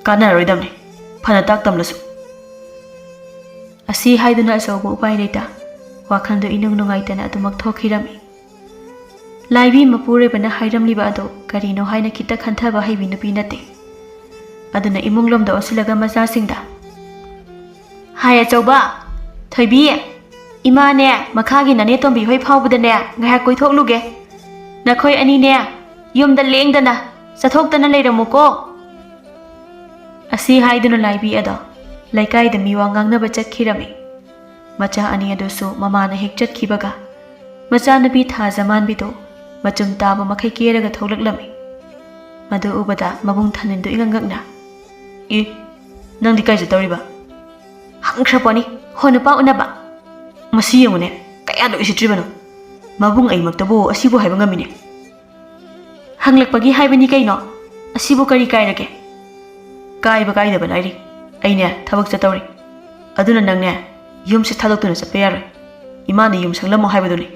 ꯀꯥꯟꯅꯔꯣꯏꯗꯕꯅꯦ, ꯐꯅ ꯇꯥꯛ ꯇꯝꯂꯁꯨ꯫ ꯑꯁꯤ ꯍꯥꯏꯗꯨꯅ ꯑꯆꯧꯕ ꯎꯄꯥꯏ ꯂꯩꯇ ꯋꯥꯈꯜꯗꯨ ꯏꯅꯨꯡ ꯅꯨꯡꯉꯥꯏꯇꯅ ꯑꯗꯨꯃꯛ ꯊꯣꯛꯈꯤꯔꯝꯃꯤ꯫ ꯂꯥꯏꯕꯤ ꯃꯄꯨꯔꯣꯏꯕꯅ ꯍꯥꯏꯔꯝꯂꯤꯕ ꯑꯗꯨ ꯀꯔꯤꯅꯣ ꯍꯥꯏꯅ ꯈꯤꯇ ꯈꯟꯊꯕ ꯍꯩꯕꯤ ꯅꯨꯄꯤ ꯅꯠꯇꯦ꯫ ꯑꯗꯨꯅ ꯏꯃꯨꯡ ꯂꯣꯝꯗ ꯑꯣꯟꯁꯤꯜꯂꯒ ꯃꯆꯥꯁꯤꯡꯗ, "ꯍꯥꯏ ꯑꯆꯧꯕ, ꯊꯣꯏꯕꯤ, ꯏꯃꯥꯅꯦ, ꯃꯈꯥꯒꯤ ꯅꯅꯦ ꯇꯣꯝꯕꯤ ꯍꯣꯏ ꯐꯥꯎꯕꯗꯅꯦ ꯉꯥꯏꯍꯥꯛ ꯀꯣꯏꯊꯣꯛꯂꯨꯒꯦ꯫ ꯅꯈꯣꯏ ꯑꯅꯤꯅꯦ, ꯌꯨꯝꯗ ꯂꯦꯡꯗꯅ ꯆꯠꯊꯣꯛꯇꯅ ꯂꯩꯔꯝꯃꯨꯀꯣ꯫" ꯑꯁꯤ ꯍꯥꯏꯗꯨꯅ ꯂꯥꯏꯕꯤ ꯑꯗꯣ ꯂꯩꯀꯥꯏꯗ ꯃꯤ ꯋꯥ ꯉꯥꯡꯅꯕ ꯆꯠꯈꯤꯔꯝꯃꯤ꯫ ꯃꯆꯥ ꯑꯅꯤ ꯑꯗꯨꯁꯨ ꯃꯃꯥꯅ ꯍꯦꯛ ꯆꯠꯈꯤꯕꯒ ꯃꯆꯥꯅꯨꯄꯤ ꯊꯥꯖꯃꯥꯟꯕꯤꯗꯨ ꯃꯆꯨꯝ ꯇꯥꯕ ꯃꯈꯩ ꯀꯦꯔꯒ ꯊꯣꯛꯂꯛꯂꯝꯃꯤ꯫ ꯃꯗꯨ ꯎꯕꯗ ꯃꯕꯨꯡ ꯊꯥꯅꯤꯟꯗꯨ ꯏꯉꯛ ꯉꯛꯅ, "ꯏ, ꯅꯪꯗꯤ ꯀꯥꯏ ꯆꯠꯇꯧꯔꯤꯕ?" "ꯍꯪꯈ꯭ꯔꯄꯣꯠꯅꯤ, ꯍꯣ ꯅꯨꯄꯥ ꯎꯅꯕ꯫" "ꯃꯁꯤ ꯌꯦꯡꯉꯨꯅꯦ, ꯀꯌꯥꯗ ꯎꯁꯤꯠꯇ꯭ꯔꯤꯕꯅꯣ? ꯃꯕꯨꯡ ꯑꯩꯃꯛꯇꯕꯨ ꯑꯁꯤꯕꯨ ꯍꯥꯏꯕ ꯉꯝꯃꯤꯅꯦ꯫" "ꯍꯪꯂꯛꯄꯒꯤ ꯍꯥꯏꯕꯅꯤ ꯀꯩꯅꯣ, ꯑꯁꯤꯕꯨ ꯀꯔꯤ ꯀꯥꯏꯔꯒꯦ?" "ꯀꯥꯏꯕ ꯀꯥꯏꯗꯕ ꯂꯥꯏꯔꯤ, ꯑꯩꯅꯦ ꯊꯕꯛ ꯆꯠꯇꯧꯔꯤ꯫ ꯑꯗꯨꯅ ꯅꯪꯅꯦ, ꯌꯨꯝꯁꯦ ꯊꯥꯗꯣꯛꯇꯨꯅ ꯆꯠꯄ ꯌꯥꯔꯣꯏ꯫ ꯏꯃꯥꯅ ꯌꯨꯝ ꯁꯪꯂꯝꯃꯣ ꯍꯥꯏꯕꯗꯨꯅꯤ꯫"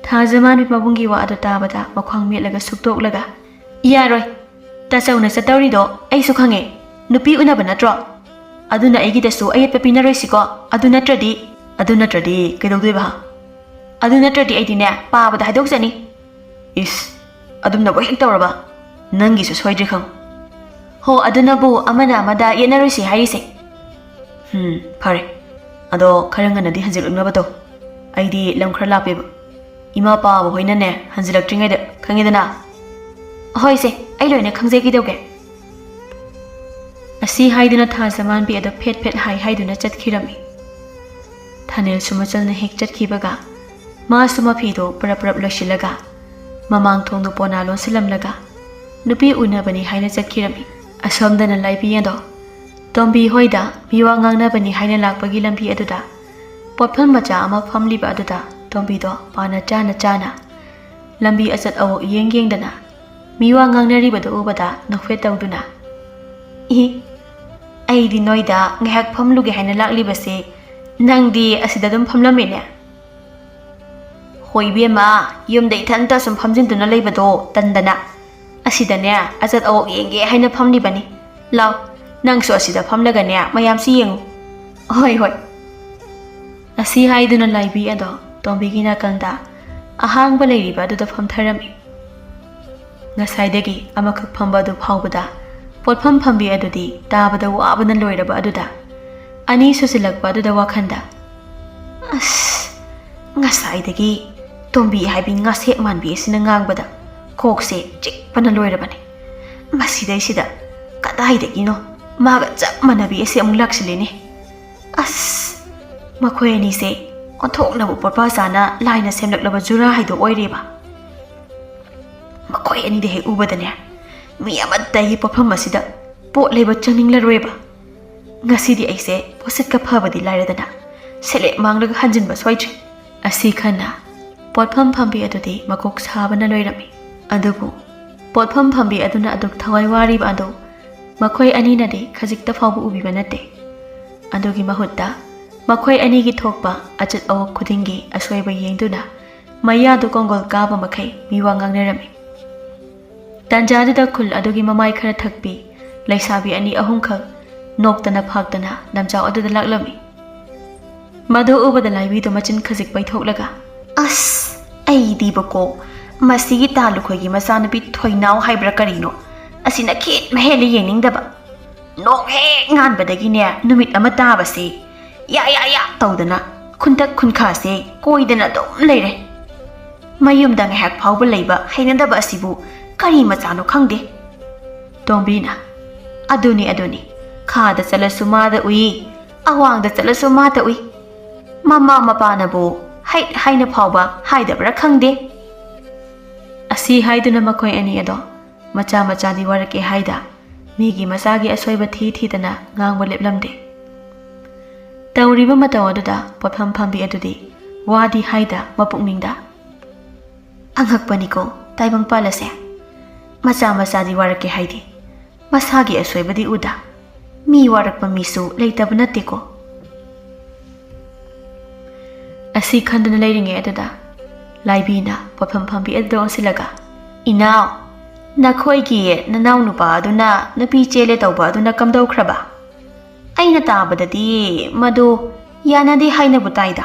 ꯊꯥꯖꯃꯥꯟꯕꯤ ꯃꯕꯨꯡꯒꯤ ꯋꯥ ꯑꯗꯨ ꯇꯥꯕꯗ ꯃꯈ꯭ꯋꯥꯡ ꯃꯦꯠꯂꯒ ꯁꯨꯛꯇꯣꯛꯂꯒ, "ꯌꯥꯔꯣꯏ, ꯇꯥꯆꯧꯅ ꯆꯠꯇꯧꯔꯤꯗꯣ ꯑꯩꯁꯨ ꯈꯪꯉꯦ, ꯅꯨꯄꯤ ꯎꯅꯕ ꯅꯠꯇ꯭ꯔꯣ? ꯑꯗꯨꯅ ꯑꯩꯒꯤꯗꯁꯨ ꯑꯌꯦꯠꯄ ꯄꯤꯅꯔꯣꯏꯁꯤꯀꯣ, ꯑꯗꯨ ꯅꯠꯇ꯭ꯔꯗꯤ꯫" "ꯑꯗꯨ ꯅꯠꯇ꯭ꯔꯗꯤ ꯀꯩꯗꯧꯗꯣꯏꯕ ꯍꯥ?" ꯑꯗꯨ ꯅꯠꯇ꯭ꯔꯗꯤ ꯑꯩꯗꯤꯅꯦ ꯄꯥꯕꯗ ꯍꯥꯏꯗꯣꯛꯆꯅꯤ꯫ ꯏꯁ, ꯑꯗꯨꯝꯅꯕꯨ ꯍꯦꯛ ꯇꯧꯔꯕ? ꯅꯪꯒꯤꯁꯨ ꯁꯣꯏꯗ꯭ꯔꯤ ꯈꯪ꯫ ꯍꯣ, ꯑꯗꯨꯅꯕꯨ ꯑꯃꯅ ꯑꯃꯗ ꯌꯦꯠꯅꯔꯨꯁꯤ ꯍꯥꯏꯔꯤꯁꯦ꯫ ꯎꯝ, ꯐꯔꯦ꯫ ꯑꯗꯣ ꯈꯔ ꯉꯟꯅꯗꯤ ꯍꯟꯖꯤꯜꯂꯛꯅꯕ ꯇꯧ꯫ ꯑꯩꯗꯤ ꯂꯝ ꯈꯔ ꯂꯥꯞꯄꯦꯕ꯫ ꯏꯃꯥ ꯄꯥꯕ ꯍꯣꯏꯅꯅꯦ ꯍꯟꯖꯤꯜꯂꯛꯇ꯭ꯔꯤꯉꯩꯗ, ꯈꯪꯉꯦꯗꯅ? ꯍꯣꯏꯁꯦ, ꯑꯩ ꯂꯣꯏꯅ ꯈꯪꯖꯩ, ꯀꯩꯗꯧꯒꯦ? ꯑꯁꯤ ꯍꯥꯏꯗꯨꯅ ꯊꯥꯖꯃꯥꯟꯕꯤ ꯑꯗꯣ ꯐꯦꯠ ꯐꯦꯠ ꯍꯥꯏ ꯍꯥꯏꯗꯨꯅ ꯆꯠꯈꯤꯔꯝꯃꯤ꯫ ꯊꯥꯅꯤꯜꯁꯨ ꯃꯆꯜꯅ ꯍꯦꯛ ꯆꯠꯈꯤꯕꯒ ꯃꯥꯁꯨ ꯃꯐꯤꯗꯣ ꯄꯔꯞ ꯄꯔꯞ ꯂꯣꯏꯁꯤꯜꯂꯒ ꯃꯃꯥꯡ ꯊꯣꯡꯗꯨ ꯄꯣꯅꯥ ꯂꯣꯟꯁꯤꯜꯂꯝꯂꯒ ꯅꯨꯄꯤ ꯎꯅꯕꯅꯤ ꯍꯥꯏꯅ ꯆꯠꯈꯤꯔꯝꯃꯤ꯫ ꯑꯁꯣꯝꯗꯅ ꯂꯥꯏꯕꯤ ꯑꯗꯣ ꯇꯣꯝꯕꯤ ꯍꯣꯏꯗ ꯃꯤꯋꯥ ꯉꯥꯡꯅꯕꯅꯤ ꯍꯥꯏꯅ ꯂꯥꯛꯄꯒꯤ ꯂꯝꯕꯤ ꯑꯗꯨꯗ ꯄꯣꯠꯐꯝ ꯃꯆꯥ ꯑꯃ ꯐꯝꯂꯤꯕ ꯑꯗꯨꯗ ꯇꯣꯝꯕꯤꯗꯣ ꯄꯥꯅ ꯆꯥꯅ ꯆꯥꯅ ꯂꯝꯕꯤ ꯑꯆꯠ ꯑꯋꯣꯛ ꯌꯦꯡ ꯌꯦꯡꯗꯅ ꯃꯤꯋꯥ ꯉꯥꯡꯅꯔꯤꯕꯗꯨ ꯎꯕꯗ ꯅꯣꯛꯐꯦꯠ ꯇꯧꯗꯨꯅ, "ꯏ, ꯑꯩꯗꯤ ꯅꯣꯏꯗ ꯉꯥꯏꯍꯥꯛ ꯐꯝꯂꯨꯒꯦ ꯍꯥꯏꯅ ꯂꯥꯛꯂꯤꯕꯁꯦ, ꯅꯪꯗꯤ ꯑꯁꯤꯗ ꯑꯗꯨꯝ ꯐꯝꯂꯝꯃꯤꯅꯦ?" "ꯍꯣꯏ ꯏꯕꯦꯝꯃ, ꯌꯨꯝꯗ ꯏꯊꯟꯇ ꯁꯨꯝ ꯐꯝꯖꯤꯟꯗꯨꯅ ꯂꯩꯕꯗꯣ ꯇꯟꯗꯅ ꯑꯁꯤꯗꯅꯦ ꯑꯆꯠ ꯑꯋꯣꯛ ꯌꯦꯡꯒꯦ ꯍꯥꯏꯅ ꯐꯝꯂꯤꯕꯅꯤ꯫ ꯂꯥꯎ, ꯅꯪꯁꯨ ꯑꯁꯤꯗ ꯐꯝꯂꯒꯅꯦ ꯃꯌꯥꯝꯁꯤ ꯌꯦꯡꯉꯨ꯫" "ꯍꯣꯏ, ꯍꯣꯏ꯫" ꯑꯁꯤ ꯍꯥꯏꯗꯨꯅ ꯂꯥꯏꯕꯤ ꯑꯗꯣ ꯇꯣꯝꯕꯤꯒꯤ ꯅꯥꯀꯜꯗ ꯑꯍꯥꯡꯕ ꯂꯩꯔꯤꯕ ꯑꯗꯨꯗ ꯐꯝꯊꯔꯝꯃꯤ꯫ ꯉꯁꯥꯏꯗꯒꯤ ꯑꯃꯈꯛ ꯐꯝꯕ ꯑꯗꯨ ꯐꯥꯎꯕꯗ ꯄꯣꯠꯐꯝ ꯐꯝꯕꯤ ꯑꯗꯨꯗꯤ ꯇꯥꯕꯗ ꯋꯥꯕꯅ ꯂꯣꯏꯔꯕ ꯑꯗꯨꯗ ꯑꯅꯤ ꯁꯨꯖꯤꯜꯂꯛꯄ ꯑꯗꯨꯗ ꯋꯥꯈꯜꯗ, "ꯑꯁ, ꯉꯁꯥꯏꯗꯒꯤ ꯇꯣꯝꯕꯤ ꯍꯥꯏꯕꯤ ꯉꯥꯁꯦꯞ ꯃꯥꯟꯕꯤ ꯑꯁꯤꯅ ꯉꯥꯡꯕꯗ ꯀꯣꯛꯁꯦ ꯆꯤꯛꯄꯅ ꯂꯣꯏꯔꯕꯅꯤ꯫ ꯃꯁꯤꯗꯩꯁꯤꯗ ꯀꯗꯥꯏꯗꯒꯤꯅꯣ ꯃꯥꯒ ꯆꯞ ꯃꯥꯟꯅꯕꯤ ꯑꯁꯤ ꯑꯃꯨꯛ ꯂꯥꯛꯁꯤꯜꯂꯦꯅꯦ꯫ ꯑꯁ, ꯃꯈꯣꯏ ꯑꯅꯤꯁꯦ ꯑꯣꯟꯊꯣꯛꯅꯕꯨ ꯄꯣꯠꯄꯥ ꯆꯥꯅ ꯂꯥꯏꯅ ꯁꯦꯝꯂꯛꯂꯕ ꯖꯨꯔꯥ ꯍꯥꯏꯗꯣ ꯑꯣꯏꯔꯦꯕ꯫ ꯃꯈꯣꯏ ꯑꯅꯤꯗ ꯍꯦꯛ ꯎꯕꯗꯅꯦ ꯃꯤ ꯑꯃꯠꯇ ꯑꯩꯒꯤ ꯄꯣꯠꯐꯝ ꯑꯁꯤꯗ ꯄꯣꯠ ꯂꯩꯕ ꯆꯪꯅꯤꯡꯂꯔꯣꯏꯕ꯫ ꯉꯁꯤꯗꯤ ꯑꯩꯁꯦ ꯄꯣꯠꯁꯤꯠꯀ ꯐꯕꯗꯤ ꯂꯥꯏꯔꯗꯅ ꯁꯦꯂꯦꯞ ꯃꯥꯡꯂꯒ ꯍꯟꯖꯤꯟꯕ ꯁꯣꯏꯗ꯭ꯔꯦ꯫" ꯑꯁꯤ ꯈꯟꯅ ꯄꯣꯠꯐꯝ ꯐꯝꯕꯤ ꯑꯗꯨꯗꯤ ꯃꯀꯣꯛ ꯁꯥꯕꯅ ꯂꯣꯏꯔꯝꯃꯤ꯫ ꯑꯗꯨꯕꯨ ꯄꯣꯠꯐꯝ ꯐꯝꯕꯤ ꯑꯗꯨꯅ ꯑꯗꯨꯛ ꯊꯋꯥꯏ ꯋꯥꯔꯤꯕ ꯑꯗꯨ ꯃꯈꯣꯏ ꯑꯅꯤꯅꯗꯤ ꯈꯖꯤꯛꯇ ꯐꯥꯎꯕ ꯎꯕꯤꯕ ꯅꯠꯇꯦ꯫ ꯑꯗꯨꯒꯤ ꯃꯍꯨꯠꯇ ꯃꯈꯣꯏ ꯑꯅꯤꯒꯤ ꯊꯣꯛꯄ ꯑꯆꯠ ꯑꯋꯣꯛ ꯈꯨꯗꯤꯡꯒꯤ ꯑꯁꯣꯏꯕ ꯌꯦꯡꯗꯨꯅ ꯃꯌꯥꯗꯨ ꯀꯣꯡꯒꯣꯜ ꯀꯥꯕ ꯃꯈꯩ ꯃꯤꯋꯥ ꯉꯥꯡꯅꯔꯝꯃꯤ꯫ ꯇꯥꯟꯖꯥꯗꯨꯗ ꯈꯨꯜ ꯑꯗꯨꯒꯤ ꯃꯃꯥꯏ ꯈꯔ ꯊꯛꯄꯤ ꯂꯩꯁꯥꯕꯤ ꯑꯅꯤ ꯑꯍꯨꯝꯈꯛ ꯅꯣꯛꯇꯅ ꯐꯥꯛꯇꯅ ꯂꯝꯖꯥꯎ ꯑꯗꯨꯗ ꯂꯥꯛꯂꯝꯃꯤ꯫ ꯃꯗꯨ ꯎꯕꯗ ꯂꯥꯏꯕꯤꯗꯨ ꯃꯆꯤꯟ ꯈꯖꯤꯛ ꯄꯩꯊꯣꯛꯂꯒ ꯑꯁ, ꯑꯩꯗꯤꯕꯀꯣ, ꯃꯁꯤꯒꯤ ꯇꯥ ꯂꯨꯈꯣꯏꯒꯤ ꯃꯆꯥꯅꯨꯄꯤ ꯊꯣꯏꯅꯥꯎ ꯍꯥꯏꯕ꯭ꯔꯥ ꯀꯔꯤꯅꯣ, ꯑꯁꯤꯅ ꯈꯤꯠ ꯃꯍꯦꯜꯂꯦ ꯌꯦꯡꯅꯤꯡꯗꯕ꯫ ꯅꯣꯡ ꯍꯦꯛ ꯉꯥꯟꯕꯗꯒꯤꯅꯦ, ꯅꯨꯃꯤꯠ ꯑꯃ ꯇꯥꯕꯁꯦ ꯌꯥ ꯌꯥ ꯌꯥ ꯇꯧꯗꯅ ꯈꯨꯟꯇꯛ ꯈꯨꯟꯈꯥꯁꯦ ꯀꯣꯏꯗꯅ ꯑꯗꯨꯝ ꯂꯩꯔꯦ꯫ ꯃꯌꯨꯝꯗ ꯉꯥꯏꯍꯥꯛ ꯐꯥꯎꯕ ꯂꯩꯕ ꯍꯩꯅꯗꯕ ꯑꯁꯤꯕꯨ ꯀꯔꯤ ꯃꯆꯥꯅꯣ ꯈꯪꯗꯦ꯫ ꯇꯣꯝꯕꯤꯅ, "ꯑꯗꯨꯅꯤ, ꯑꯗꯨꯅꯤ, ꯈꯥꯗ ꯆꯠꯂꯁꯨ ꯃꯥꯗ ꯎꯏ, ꯑꯋꯥꯡꯗ ꯆꯠꯂꯁꯨ ꯃꯥꯗ ꯎꯏ꯫ ꯃꯃꯥ ꯃꯄꯥꯅꯕꯨ ꯍꯩꯠ ꯍꯥꯏꯅ ꯐꯥꯎꯕ ꯍꯥꯏꯗꯕ꯭ꯔꯥ ꯈꯪꯗꯦ"꯫ ꯑꯁꯤ ꯍꯥꯏꯗꯨꯅ ꯃꯈꯣꯏ ꯑꯅꯤ ꯑꯗꯣ ꯃꯆꯥ ꯃꯆꯥꯗꯤ ꯋꯥꯔꯛꯀꯦ ꯍꯥꯏꯗ ꯃꯤꯒꯤ ꯃꯆꯥꯒꯤ ꯑꯁꯣꯏꯕ ꯊꯤ ꯊꯤꯗꯅ ꯉꯥꯡꯕ ꯂꯦꯞꯂꯝꯗꯦ꯫ ꯇꯧꯔꯤꯕ ꯃꯇꯧ ꯑꯗꯨꯗ ꯄꯣꯠꯐꯝ ꯐꯝꯕꯤ ꯑꯗꯨꯗꯤ ꯋꯥꯗꯤ ꯍꯥꯏꯗ ꯃꯄꯨꯛꯅꯤꯡꯗ, "ꯑꯉꯛꯄꯅꯤꯀꯣ ꯇꯥꯏꯕꯪꯄꯥꯜ ꯑꯁꯦ꯫ ꯃꯆꯥ ꯃꯆꯥꯗꯤ ꯋꯥꯔꯛꯀꯦ ꯍꯥꯏꯗꯦ, ꯃꯁꯥꯒꯤ ꯑꯁꯣꯏꯕꯗꯤ ꯎꯗ꯫ ꯃꯤ ꯋꯥꯔꯛꯄ ꯃꯤꯁꯨ ꯂꯩꯇꯕ ꯅꯠꯇꯦꯀꯣ"꯫ ꯑꯁꯤ ꯈꯟꯗꯨꯅ ꯂꯩꯔꯤꯉꯩ ꯑꯗꯨꯗ ꯂꯥꯏꯕꯤꯅ ꯄꯣꯠꯐꯝ ꯐꯝꯕꯤ ꯑꯗꯨꯗ ꯑꯣꯟꯁꯤꯜꯂꯒ, "ꯏꯅꯥꯎ, ꯅꯈꯣꯏꯒꯤ ꯅꯅꯥꯎ ꯅꯨꯄꯥ ꯑꯗꯨꯅ ꯅꯨꯄꯤ ꯆꯦꯜꯂꯦ ꯇꯧꯕ ꯑꯗꯨꯅ ꯀꯝꯗꯧꯈ꯭ꯔꯕ? ꯑꯩꯅ ꯇꯥꯕꯗꯗꯤ ꯃꯗꯨ ꯌꯥꯅꯗꯦ ꯍꯥꯏꯅꯕꯨ ꯇꯥꯏꯗ"꯫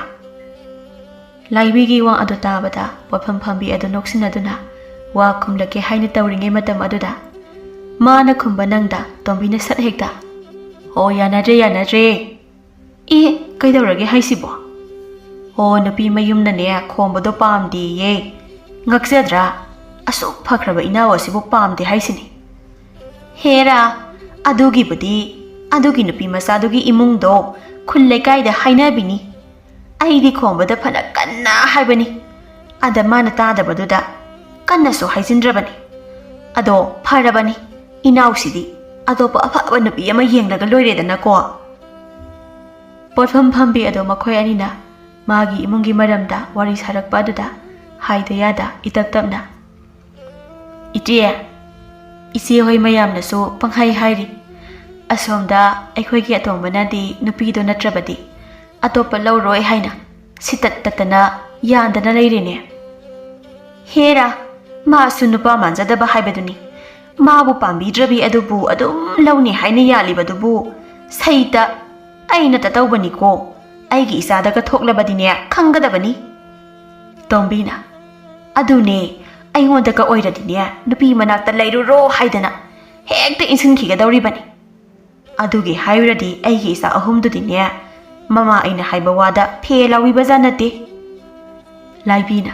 ꯂꯥꯏꯕꯤꯒꯤ ꯋꯥ ꯑꯗꯨ ꯇꯥꯕꯗ ꯄꯣꯠꯐꯝ ꯐꯝꯕꯤ ꯑꯗꯨ ꯅꯣꯛꯁꯤꯟꯅꯗꯨꯅ ꯋꯥ ꯈꯨꯝꯂꯛꯀꯦ ꯍꯥꯏꯅ ꯇꯧꯔꯤꯉꯩ ꯃꯇꯝ ꯑꯗꯨꯗ ꯃꯥꯅ ꯈꯨꯝꯕ ꯅꯪꯗ ꯇꯣꯝꯕꯤꯅ ꯁꯠ ꯍꯦꯛꯇ, "ꯑꯣ, ꯌꯥꯅꯗ꯭ꯔꯦ, ꯌꯥꯅꯗ꯭ꯔꯦ"꯫ "ꯑꯦ, ꯀꯩꯗꯧꯔꯒꯦ ꯍꯥꯏꯁꯤꯕꯣ? ꯑꯣ, ꯅꯨꯄꯤ ꯃꯌꯨꯝꯅꯅꯦ ꯈꯣꯝꯕꯗꯣ ꯄꯥꯝꯗꯦꯌꯦ꯫ ꯉꯛꯆꯗ꯭ꯔꯥ? ꯑꯁꯨꯛ ꯐꯈ꯭ꯔꯕ ꯏꯅꯥꯎ ꯑꯁꯤꯕꯨ ꯄꯥꯝꯗꯦ ꯍꯥꯏꯁꯤꯅꯤ꯫ ꯍꯦꯔꯥ, ꯑꯗꯨꯒꯤꯕꯨꯗꯤ ꯑꯗꯨꯒꯤ ꯅꯨꯄꯤ ꯃꯆꯥꯗꯨꯒꯤ ꯏꯃꯨꯡꯗꯣ ꯈꯨꯜ ꯂꯩꯀꯥꯏꯗ ꯍꯥꯏꯅꯕꯤꯅꯤ꯫ ꯑꯩꯗꯤ ꯈꯣꯝꯕꯗ ꯐꯅ ꯀꯟꯅ ꯍꯥꯏꯕꯅꯤ꯫ ꯑꯗ ꯃꯥꯅ ꯇꯥꯗꯕꯗꯨꯗ ꯀꯟꯅꯁꯨ ꯍꯥꯏꯖꯤꯟꯗ꯭ꯔꯕꯅꯤ꯫ ꯑꯗꯣ ꯐꯔꯕꯅꯤ, ꯏꯅꯥꯎꯁꯤꯗꯤ ꯑꯇꯣꯞꯄ ꯑꯐꯕ ꯅꯨꯄꯤ ꯑꯃ ꯌꯦꯡꯂꯒ ꯂꯣꯏꯔꯦꯗꯅꯀꯣ"꯫ ꯄꯣꯠꯐꯝ ꯐꯝꯕꯤ ꯑꯗꯣ ꯃꯈꯣꯏ ꯑꯅꯤꯅ ꯃꯥꯒꯤ ꯏꯃꯨꯡꯒꯤ ꯃꯔꯝꯗ ꯋꯥꯔꯤ ꯁꯥꯔꯛꯄ ꯑꯗꯨꯗ ꯍꯥꯏꯗ ꯌꯥꯗ ꯏꯇꯞ ꯇꯞꯅ, "ꯏꯆꯦ, ꯏꯆꯦ ꯍꯣꯏ ꯃꯌꯥꯝꯅꯁꯨ ꯄꯪꯍꯥꯏ ꯍꯥꯏꯔꯤ꯫ ꯑꯁꯣꯝꯗ ꯑꯩꯈꯣꯏꯒꯤ ꯑꯇꯣꯝꯕꯅꯗꯤ ꯅꯨꯄꯤꯗꯣ ꯅꯠꯇ꯭ꯔꯕꯗꯤ ꯑꯇꯣꯞꯄ ꯂꯧꯔꯣꯏ ꯍꯥꯏꯅ ꯁꯤꯇꯠ ꯇꯠꯇꯅ ꯌꯥꯟꯗꯅ ꯂꯩꯔꯦꯅꯦ꯫ ꯍꯦꯔꯥ, ꯃꯥꯁꯨ ꯅꯨꯄꯥ ꯃꯥꯟꯖꯗꯕ ꯍꯥꯏꯕꯗꯨꯅꯤ꯫ ꯃꯥꯕꯨ ꯄꯥꯝꯕꯤꯗ꯭ꯔꯕꯤ ꯑꯗꯨꯕꯨ ꯑꯗꯨꯝ ꯂꯧꯅꯤ ꯍꯥꯏꯅ ꯌꯥꯜꯂꯤꯕꯗꯨꯕꯨ ꯁꯩꯇ ꯑꯩꯅ ꯇꯇꯧꯕꯅꯤꯀꯣ꯫ ꯑꯩꯒꯤ ꯏꯆꯥꯗꯒ ꯊꯣꯛꯂꯕꯗꯤꯅꯦ ꯈꯪꯒꯗꯕꯅꯤ"꯫ ꯇꯣꯝꯕꯤꯅ, "ꯑꯗꯨꯅꯦ, ꯑꯩꯉꯣꯟꯗꯒ ꯑꯣꯏꯔꯗꯤꯅꯦ, ꯅꯨꯄꯤ ꯃꯅꯥꯛꯇ ꯂꯩꯔꯨꯔꯣ ꯍꯥꯏꯗꯅ ꯍꯦꯛꯇ ꯏꯟꯁꯤꯟꯈꯤꯒꯗꯧꯔꯤꯕꯅꯤ꯫ ꯑꯗꯨꯒꯤ ꯍꯥꯏꯔꯨꯔꯗꯤ ꯑꯩꯒꯤ ꯏꯆꯥ ꯑꯍꯨꯝꯗꯨꯗꯤꯅꯦ, ꯃꯃꯥ ꯑꯩꯅ ꯍꯥꯏꯕ ꯋꯥꯗ ꯐꯦ ꯂꯥꯎꯕꯤꯕꯖꯥꯠ ꯅꯠꯇꯦ꯫" ꯂꯥꯏꯕꯤꯅ,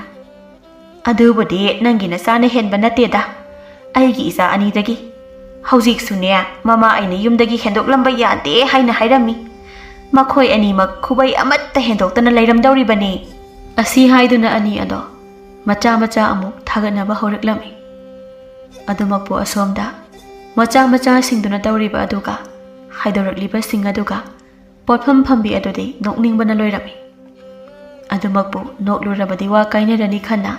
"ꯑꯗꯨꯕꯨꯗꯤ ꯅꯪꯒꯤ ꯅꯆꯥꯅ ꯍꯦꯟꯕ ꯅꯠꯇꯦꯗ꯫ ꯑꯩꯒꯤ ꯏꯆꯥ ꯑꯅꯤꯗꯒꯤ꯫ ꯍꯧꯖꯤꯛꯁꯨꯅꯦ, ꯃꯃꯥ ꯑꯩꯅ ꯌꯨꯝꯗꯒꯤ ꯍꯦꯟꯗꯣꯛꯂꯝꯕ ꯌꯥꯗꯦ ꯍꯥꯏꯅ ꯍꯥꯏꯔꯝꯃꯤ꯫ ꯃꯈꯣꯏ ꯑꯅꯤꯃꯛ ꯈꯨꯕꯩ ꯑꯃꯠꯇ ꯍꯦꯟꯗꯣꯛꯇꯅ ꯂꯩꯔꯝꯗꯧꯔꯤꯕꯅꯤ꯫" ꯑꯁꯤ ꯍꯥꯏꯗꯨꯅ ꯑꯅꯤ ꯑꯗꯣ ꯃꯆꯥ ꯃꯆꯥ ꯑꯃꯨꯛ ꯊꯥꯒꯠꯅꯕ ꯍꯧꯔꯛꯂꯝꯃꯤ꯫ ꯑꯗꯨꯃꯛꯄꯨ ꯑꯁꯣꯝꯗ ꯃꯆꯥ ꯃꯆꯥꯁꯤꯡꯗꯨꯅ ꯇꯧꯔꯤꯕ ꯑꯗꯨꯒ ꯍꯥꯏꯗꯣꯔꯛꯂꯤꯕꯁꯤꯡ ꯑꯗꯨꯒ ꯄꯣꯠꯐꯝ ꯐꯝꯕꯤ ꯑꯗꯨꯗꯤ ꯅꯣꯛꯅꯤꯡꯕꯅ ꯂꯣꯏꯔꯝꯃꯤ꯫ ꯑꯗꯨꯃꯛꯄꯨ ꯅꯣꯛꯂꯨꯔꯕꯗꯤ ꯋꯥ ꯀꯥꯏꯅꯔꯅꯤ ꯈꯟꯅ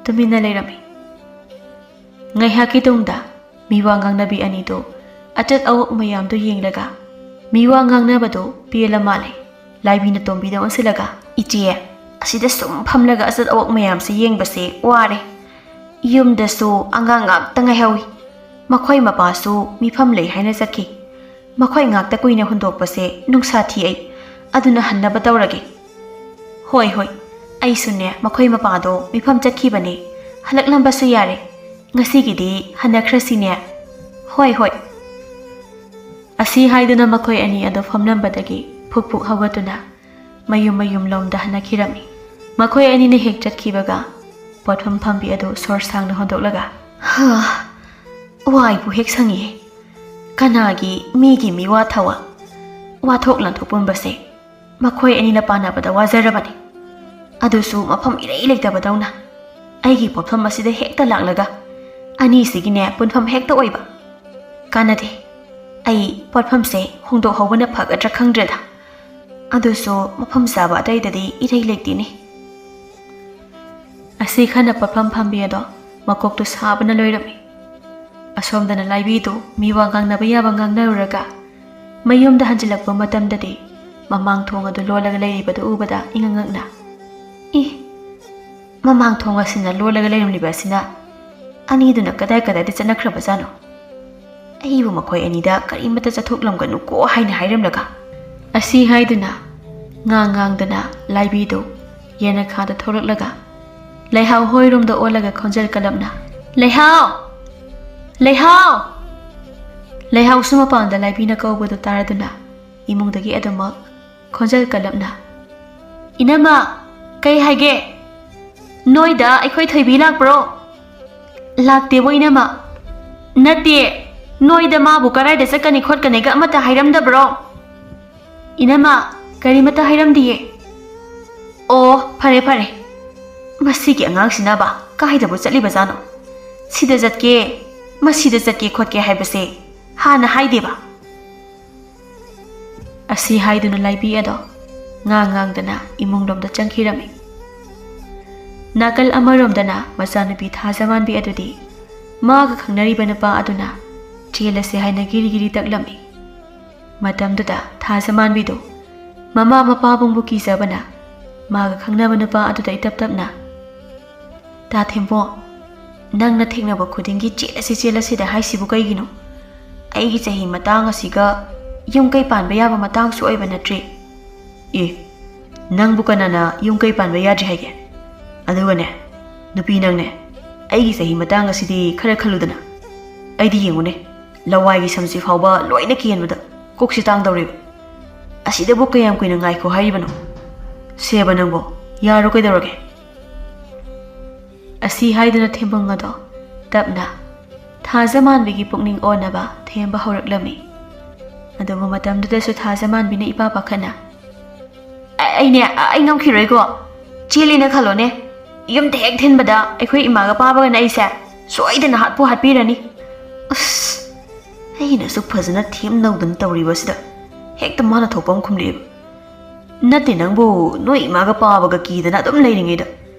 ꯇꯨꯃꯤꯟꯅ ꯂꯩꯔꯝꯃꯤ꯫ ꯉꯥꯏꯍꯥꯛꯀꯤ ꯇꯨꯡꯗ ꯃꯤꯋꯥ ꯉꯥꯡꯅꯕꯤ ꯑꯅꯤꯗꯨ ꯑꯆꯠ ꯑꯋꯣꯛ ꯃꯌꯥꯝꯗꯨ ꯌꯦꯡꯂꯒ ꯃꯤꯋꯥ ꯉꯥꯡꯅꯕꯗꯨ ꯄꯦꯜꯂ ꯃꯥꯜꯂꯦ꯫ ꯂꯥꯏꯕꯤꯅ ꯇꯣꯝꯕꯤꯗ ꯑꯣꯟꯁꯤꯜꯂꯒ, "ꯏꯆꯦ, ꯑꯁꯤꯗ ꯁꯨꯝ ꯐꯝꯂꯒ ꯑꯆꯠ ꯑꯋꯣꯛ ꯃꯌꯥꯝꯁꯦ ꯌꯦꯡꯕꯁꯦ ꯋꯥꯔꯦ꯫ ꯌꯨꯝꯗꯁꯨ ꯑꯉꯥꯡ ꯉꯥꯛꯇ ꯉꯥꯏꯍꯧꯏ꯫ ꯃꯈꯣꯏ ꯃꯄꯥꯁꯨ ꯃꯤꯐꯝ ꯂꯩ ꯍꯥꯏꯅ ꯆꯠꯈꯤ꯫ ꯃꯈꯣꯏ ꯉꯥꯛꯇ ꯀꯨꯏꯅ ꯍꯨꯟꯗꯣꯛꯄꯁꯦ ꯅꯨꯡꯁꯥ ꯊꯤ ꯑꯩ꯫ ꯑꯗꯨꯅ ꯍꯟꯅꯕ ꯇꯧꯔꯒꯦ꯫" "ꯍꯣꯏ, ꯍꯣꯏ, ꯑꯩꯁꯨꯅꯦ ꯃꯈꯣꯏ ꯃꯄꯥꯗꯣ ꯃꯤꯐꯝ ꯆꯠꯈꯤꯕꯅꯦ꯫ ꯍꯜꯂꯛꯂꯝꯕꯁꯨ ꯌꯥꯔꯦ꯫ ꯉꯁꯤꯒꯤꯗꯤ ꯍꯟꯅꯈ꯭ꯔꯁꯤꯅꯦ꯫" "ꯍꯣꯏ, ꯍꯣꯏ꯫" ꯑꯁꯤ ꯍꯥꯏꯗꯨꯅ ꯃꯈꯣꯏ ꯑꯅꯤ ꯑꯗꯨ ꯐꯝꯂꯝꯕꯗꯒꯤ ꯐꯨꯛ ꯐꯨꯛ ꯍꯧꯒꯠꯇꯨꯅ ꯃꯌꯨꯝ ꯃꯌꯨꯝꯂꯣꯝꯗ ꯍꯟꯅꯈꯤꯔꯝꯃꯤ꯫ ꯃꯈꯣꯏ ꯑꯅꯤꯅ ꯍꯦꯛ ꯆꯠꯈꯤꯕꯒ ꯄꯣꯠꯐꯝ ꯐꯝꯕꯤ ꯑꯗꯨ ꯁꯣꯔ ꯁꯥꯡꯅ ꯍꯣꯟꯗꯣꯛꯂꯒ, "ꯍꯥ, ꯋꯥꯏꯕꯨ ꯍꯦꯛ ꯁꯪꯉꯤꯍꯦ꯫ ꯀꯅꯥꯒꯤ ꯃꯤꯒꯤ ꯃꯤꯋꯥ ꯊꯋꯥ, ꯋꯥꯊꯣꯛ ꯂꯥꯟꯊꯣꯛ ꯄꯨꯝꯕꯁꯦ ꯃꯈꯣꯏ ꯑꯅꯤꯅ ꯄꯥꯟꯅꯕꯗ ꯋꯥꯖꯔꯕꯅꯤ꯫ ꯑꯗꯨꯁꯨ ꯃꯐꯝ ꯏꯔꯩ ꯂꯩꯇꯕꯗꯧꯅ ꯑꯩꯒꯤ ꯄꯣꯠꯐꯝ ꯑꯁꯤꯗ ꯍꯦꯛꯇ ꯂꯥꯛꯂꯒ ꯑꯅꯤꯁꯤꯒꯤꯅꯦ ꯄꯨꯟꯐꯝ ꯍꯦꯛꯇ ꯑꯣꯏꯕ꯫ ꯀꯥꯟꯅꯗꯦ꯫ ꯑꯩ ꯄꯣꯠꯐꯝꯁꯦ ꯍꯣꯡꯗꯣꯛꯍꯧꯕꯅ ꯐꯒꯗ꯭ꯔꯥ ꯈꯪꯗ꯭ꯔꯦꯗ꯫ ꯑꯗꯨꯁꯨ ꯃꯐꯝ ꯆꯥꯕ ꯑꯇꯩꯗꯗꯤ ꯏꯔꯩ ꯂꯩꯇꯦꯅꯦ꯫" ꯑꯁꯤ ꯈꯟꯅ ꯄꯣꯠꯐꯝ ꯐꯝꯕꯤ ꯑꯗꯣ ꯃꯀꯣꯛꯇꯨ ꯁꯥꯕꯅ ꯂꯣꯏꯔꯝꯃꯤ꯫ ꯑꯁꯣꯝꯗꯅ ꯂꯥꯏꯕꯤꯗꯨ ꯃꯤꯋꯥ ꯉꯥꯡꯅꯕ ꯌꯥꯕ ꯉꯥꯡꯅꯔꯨꯔꯒ ꯃꯌꯨꯝꯗ ꯍꯟꯖꯤꯜꯂꯛꯄ ꯃꯇꯝꯗꯗꯤ ꯃꯃꯥꯡ ꯊꯣꯡ ꯑꯗꯨ ꯂꯣꯜꯂꯒ ꯂꯩꯔꯤꯕꯗꯨ ꯎꯕꯗ ꯏꯉꯛ ꯉꯛꯅ, "ꯏ, ꯃꯃꯥꯡ ꯊꯣꯡ ꯑꯁꯤꯅ ꯂꯣꯜꯂꯒ ꯂꯩꯔꯝꯂꯤꯕ ꯑꯁꯤꯅ ꯑꯅꯤꯗꯨꯅ ꯀꯗꯥꯏ ꯀꯗꯥꯏꯗ ꯆꯠꯅꯈ꯭ꯔꯕꯖꯥꯠꯅꯣ? ꯑꯩꯕꯨ ꯃꯈꯣꯏ ꯑꯅꯤꯗ ꯀꯔꯤꯃꯠꯇ ꯆꯠꯊꯣꯛꯂꯝꯒꯅꯨꯀꯣ ꯍꯥꯏꯅ ꯍꯥꯏꯔꯝꯂꯒ?" ꯑꯁꯤ ꯍꯥꯏꯗꯨꯅ ꯉꯥꯡ ꯉꯥꯡꯗꯅ ꯂꯥꯏꯕꯤꯗꯨ ꯌꯦꯅꯈꯥꯗ ꯊꯣꯛꯂꯛꯂꯒ ꯂꯩꯍꯥꯎ ꯍꯣꯏꯔꯣꯝꯗ ꯑꯣꯜꯂꯒ ꯈꯣꯟꯖꯦꯜ ꯀꯜꯂꯞꯅ, "ꯂꯩꯍꯥꯎ! ꯂꯩꯍꯥꯎ!" ꯂꯩꯍꯥꯎꯁꯨ ꯃꯄꯥꯟꯗ ꯂꯥꯏꯕꯤꯅ ꯀꯧꯕꯗꯨ ꯇꯥꯔꯗꯨꯅ ꯏꯃꯨꯡꯗꯒꯤ ꯑꯗꯨꯃꯛ ꯈꯣꯟꯖꯦꯜ ꯀꯜꯂꯞꯅ, "ꯏꯅꯝꯃ, ꯀꯩ ꯍꯥꯏꯒꯦ? ꯅꯣꯏꯗ ꯑꯩꯈꯣꯏ ꯊꯣꯏꯕꯤ ꯂꯥꯛꯄ꯭ꯔꯣ?" "ꯂꯥꯛꯇꯦꯕꯣ ꯏꯅꯝꯃ꯫ ꯅꯠꯇꯦ, ꯅꯣꯏꯗ ꯃꯥꯕꯨ ꯀꯔꯥꯏꯗ ꯆꯠꯀꯅꯤ ꯈꯣꯠꯀꯅꯤꯒ ꯑꯃꯠꯇ ꯍꯥꯏꯔꯝꯗꯕ꯭ꯔꯣ?" "ꯏꯅꯝꯃ, ꯀꯔꯤꯃꯠꯇ ꯍꯥꯏꯔꯝꯗꯤꯌꯦ꯫" "ꯑꯣ, ꯐꯔꯦ ꯐꯔꯦ꯫ ꯃꯁꯤꯒꯤ ꯑꯉꯥꯡꯁꯤꯅꯕ ꯀꯥꯏꯗꯕꯨ ꯆꯠꯂꯤꯕꯖꯥꯠꯅꯣ? ꯁꯤꯗ ꯆꯠꯀꯦ, ꯃꯁꯤꯗ ꯆꯠꯀꯦ ꯈꯣꯠꯀꯦ ꯍꯥꯏꯕꯁꯦ ꯍꯥꯟꯅ ꯍꯥꯏꯗꯦꯕ?" ꯑꯁꯤ ꯍꯥꯏꯗꯨꯅ ꯂꯥꯏꯕꯤ ꯑꯗꯣ ꯉꯥꯡ ꯉꯥꯡꯗꯅ ꯏꯃꯨꯡꯂꯣꯝꯗ ꯆꯪꯈꯤꯔꯝꯃꯤ꯫ ꯅꯥꯀꯜ ꯑꯃꯔꯣꯝꯗꯅ ꯃꯆꯥꯅꯨꯄꯤ ꯊꯥꯖꯃꯥꯟꯕꯤ ꯑꯗꯨꯗꯤ ꯃꯥꯒ ꯈꯪꯅꯔꯤꯕ ꯅꯨꯄꯥ ꯑꯗꯨꯅ ꯆꯦꯜꯂꯁꯦ ꯍꯥꯏꯅ ꯒꯤꯔꯤ ꯒꯤꯔꯤ ꯇꯛꯂꯝꯃꯤ꯫ ꯃꯇꯝꯗꯨꯗ ꯊꯥꯖꯃꯥꯟꯕꯤꯗꯨ ꯃꯃꯥ ꯃꯄꯥꯕꯨꯡꯕꯨ ꯀꯤꯖꯕꯅ ꯃꯥꯒ ꯈꯪꯅꯕ ꯅꯨꯄꯥ ꯑꯗꯨꯗ ꯏꯇꯞ ꯇꯞꯅ, "ꯇꯥ ꯊꯦꯝꯕꯣ, ꯅꯪꯅ ꯊꯦꯡꯅꯕ ꯈꯨꯗꯤꯡꯒꯤ ꯆꯦꯜꯂꯁꯤ ꯆꯦꯜꯂꯁꯤꯗ ꯍꯥꯏꯁꯤꯕꯨ ꯀꯩꯒꯤꯅꯣ? ꯑꯩꯒꯤ ꯆꯍꯤ ꯃꯇꯥꯡ ꯑꯁꯤꯒ ꯌꯨꯝ ꯀꯩ ꯄꯥꯟꯕ ꯌꯥꯕ ꯃꯇꯥꯡꯁꯨ ꯑꯣꯏꯕ ꯅꯠꯇ꯭ꯔꯤ꯫" "ꯑꯦ, ꯅꯪꯕꯨ ꯀꯅꯥꯅ ꯌꯨꯝ ꯀꯩ ꯄꯥꯟꯕ ꯌꯥꯗ꯭ꯔꯤ ꯍꯥꯏꯒꯦ? ꯑꯗꯨꯒꯅꯦ, ꯅꯨꯄꯤ ꯅꯪꯅꯦ, ꯑꯩꯒꯤ ꯆꯍꯤ ꯃꯇꯥꯡ ꯑꯁꯤꯗꯤ ꯈꯔ ꯈꯜꯂꯨꯗꯅ꯫ ꯑꯩꯗꯤ ꯌꯦꯡꯉꯨꯅꯦ, ꯂꯋꯥꯏꯒꯤ ꯁꯝꯁꯤ ꯐꯥꯎꯕ ꯂꯣꯏꯅ ꯀꯦꯟꯕꯗ ꯀꯣꯛꯁꯤ ꯇꯥꯡꯗꯧꯔꯦꯕ꯫ ꯑꯁꯤꯗꯕꯨ ꯀꯌꯥꯝ ꯀꯨꯏꯅ ꯉꯥꯏꯈꯣ ꯍꯥꯏꯔꯤꯕꯅꯣ? ꯁꯦꯕ ꯅꯪꯕꯣ, ꯌꯥꯔꯣ ꯀꯩꯗꯧꯔꯒꯦ?" ꯑꯁꯤ ꯍꯥꯏꯗꯨꯅ ꯊꯦꯝꯕꯨꯡ ꯑꯗꯣ ꯇꯞꯅ ꯊꯥꯖꯃꯥꯟꯕꯤꯒꯤ ꯄꯨꯛꯅꯤꯡ ꯑꯣꯟꯅꯕ ꯊꯦꯝꯕ ꯍꯧꯔꯛꯂꯝꯃꯤ꯫ ꯑꯗꯨꯕꯨ ꯃꯇꯝꯗꯨꯗꯁꯨ ꯊꯥꯖꯃꯥꯟꯕꯤꯅ ꯏꯄꯥ ꯄꯥꯈꯠꯅ, "ꯑ-, ꯑꯩꯅꯦ, ꯑ-, ꯑꯩ ꯉꯝꯈꯤꯔꯣꯏꯀꯣ꯫ ꯆꯦꯜꯂꯦꯅ ꯈꯜꯂꯣꯅꯦ, ꯌꯨꯝꯗ ꯍꯦꯛ ꯊꯤꯟꯕꯗ ꯑꯩꯈꯣꯏ ꯏꯃꯥꯒ ꯄꯥꯕꯒꯅ ꯑꯩꯁꯦ ꯁꯣꯏꯗꯅ ꯍꯥꯠꯄꯨ ꯍꯥꯠꯄꯤꯔꯅꯤ꯫ ꯑꯁ, ꯑꯩꯅ ꯑꯁꯨꯛ ꯐꯖꯅ ꯊꯦꯝ ꯅꯧꯗꯅ ꯇꯧꯔꯤꯕꯁꯤꯗ ꯍꯦꯛꯇ ꯃꯥꯅ ꯊꯣꯛꯄ ꯑꯃ ꯈꯨꯝꯂꯛꯑꯦꯕ꯫ ꯅꯠꯇꯦ ꯅꯪꯕꯨ, ꯅꯣꯏ ꯏꯃꯥꯒ ꯄꯥꯕꯒ ꯀꯤꯗꯅ ꯑꯗꯨꯝ ꯂꯩꯔꯤꯉꯩꯗ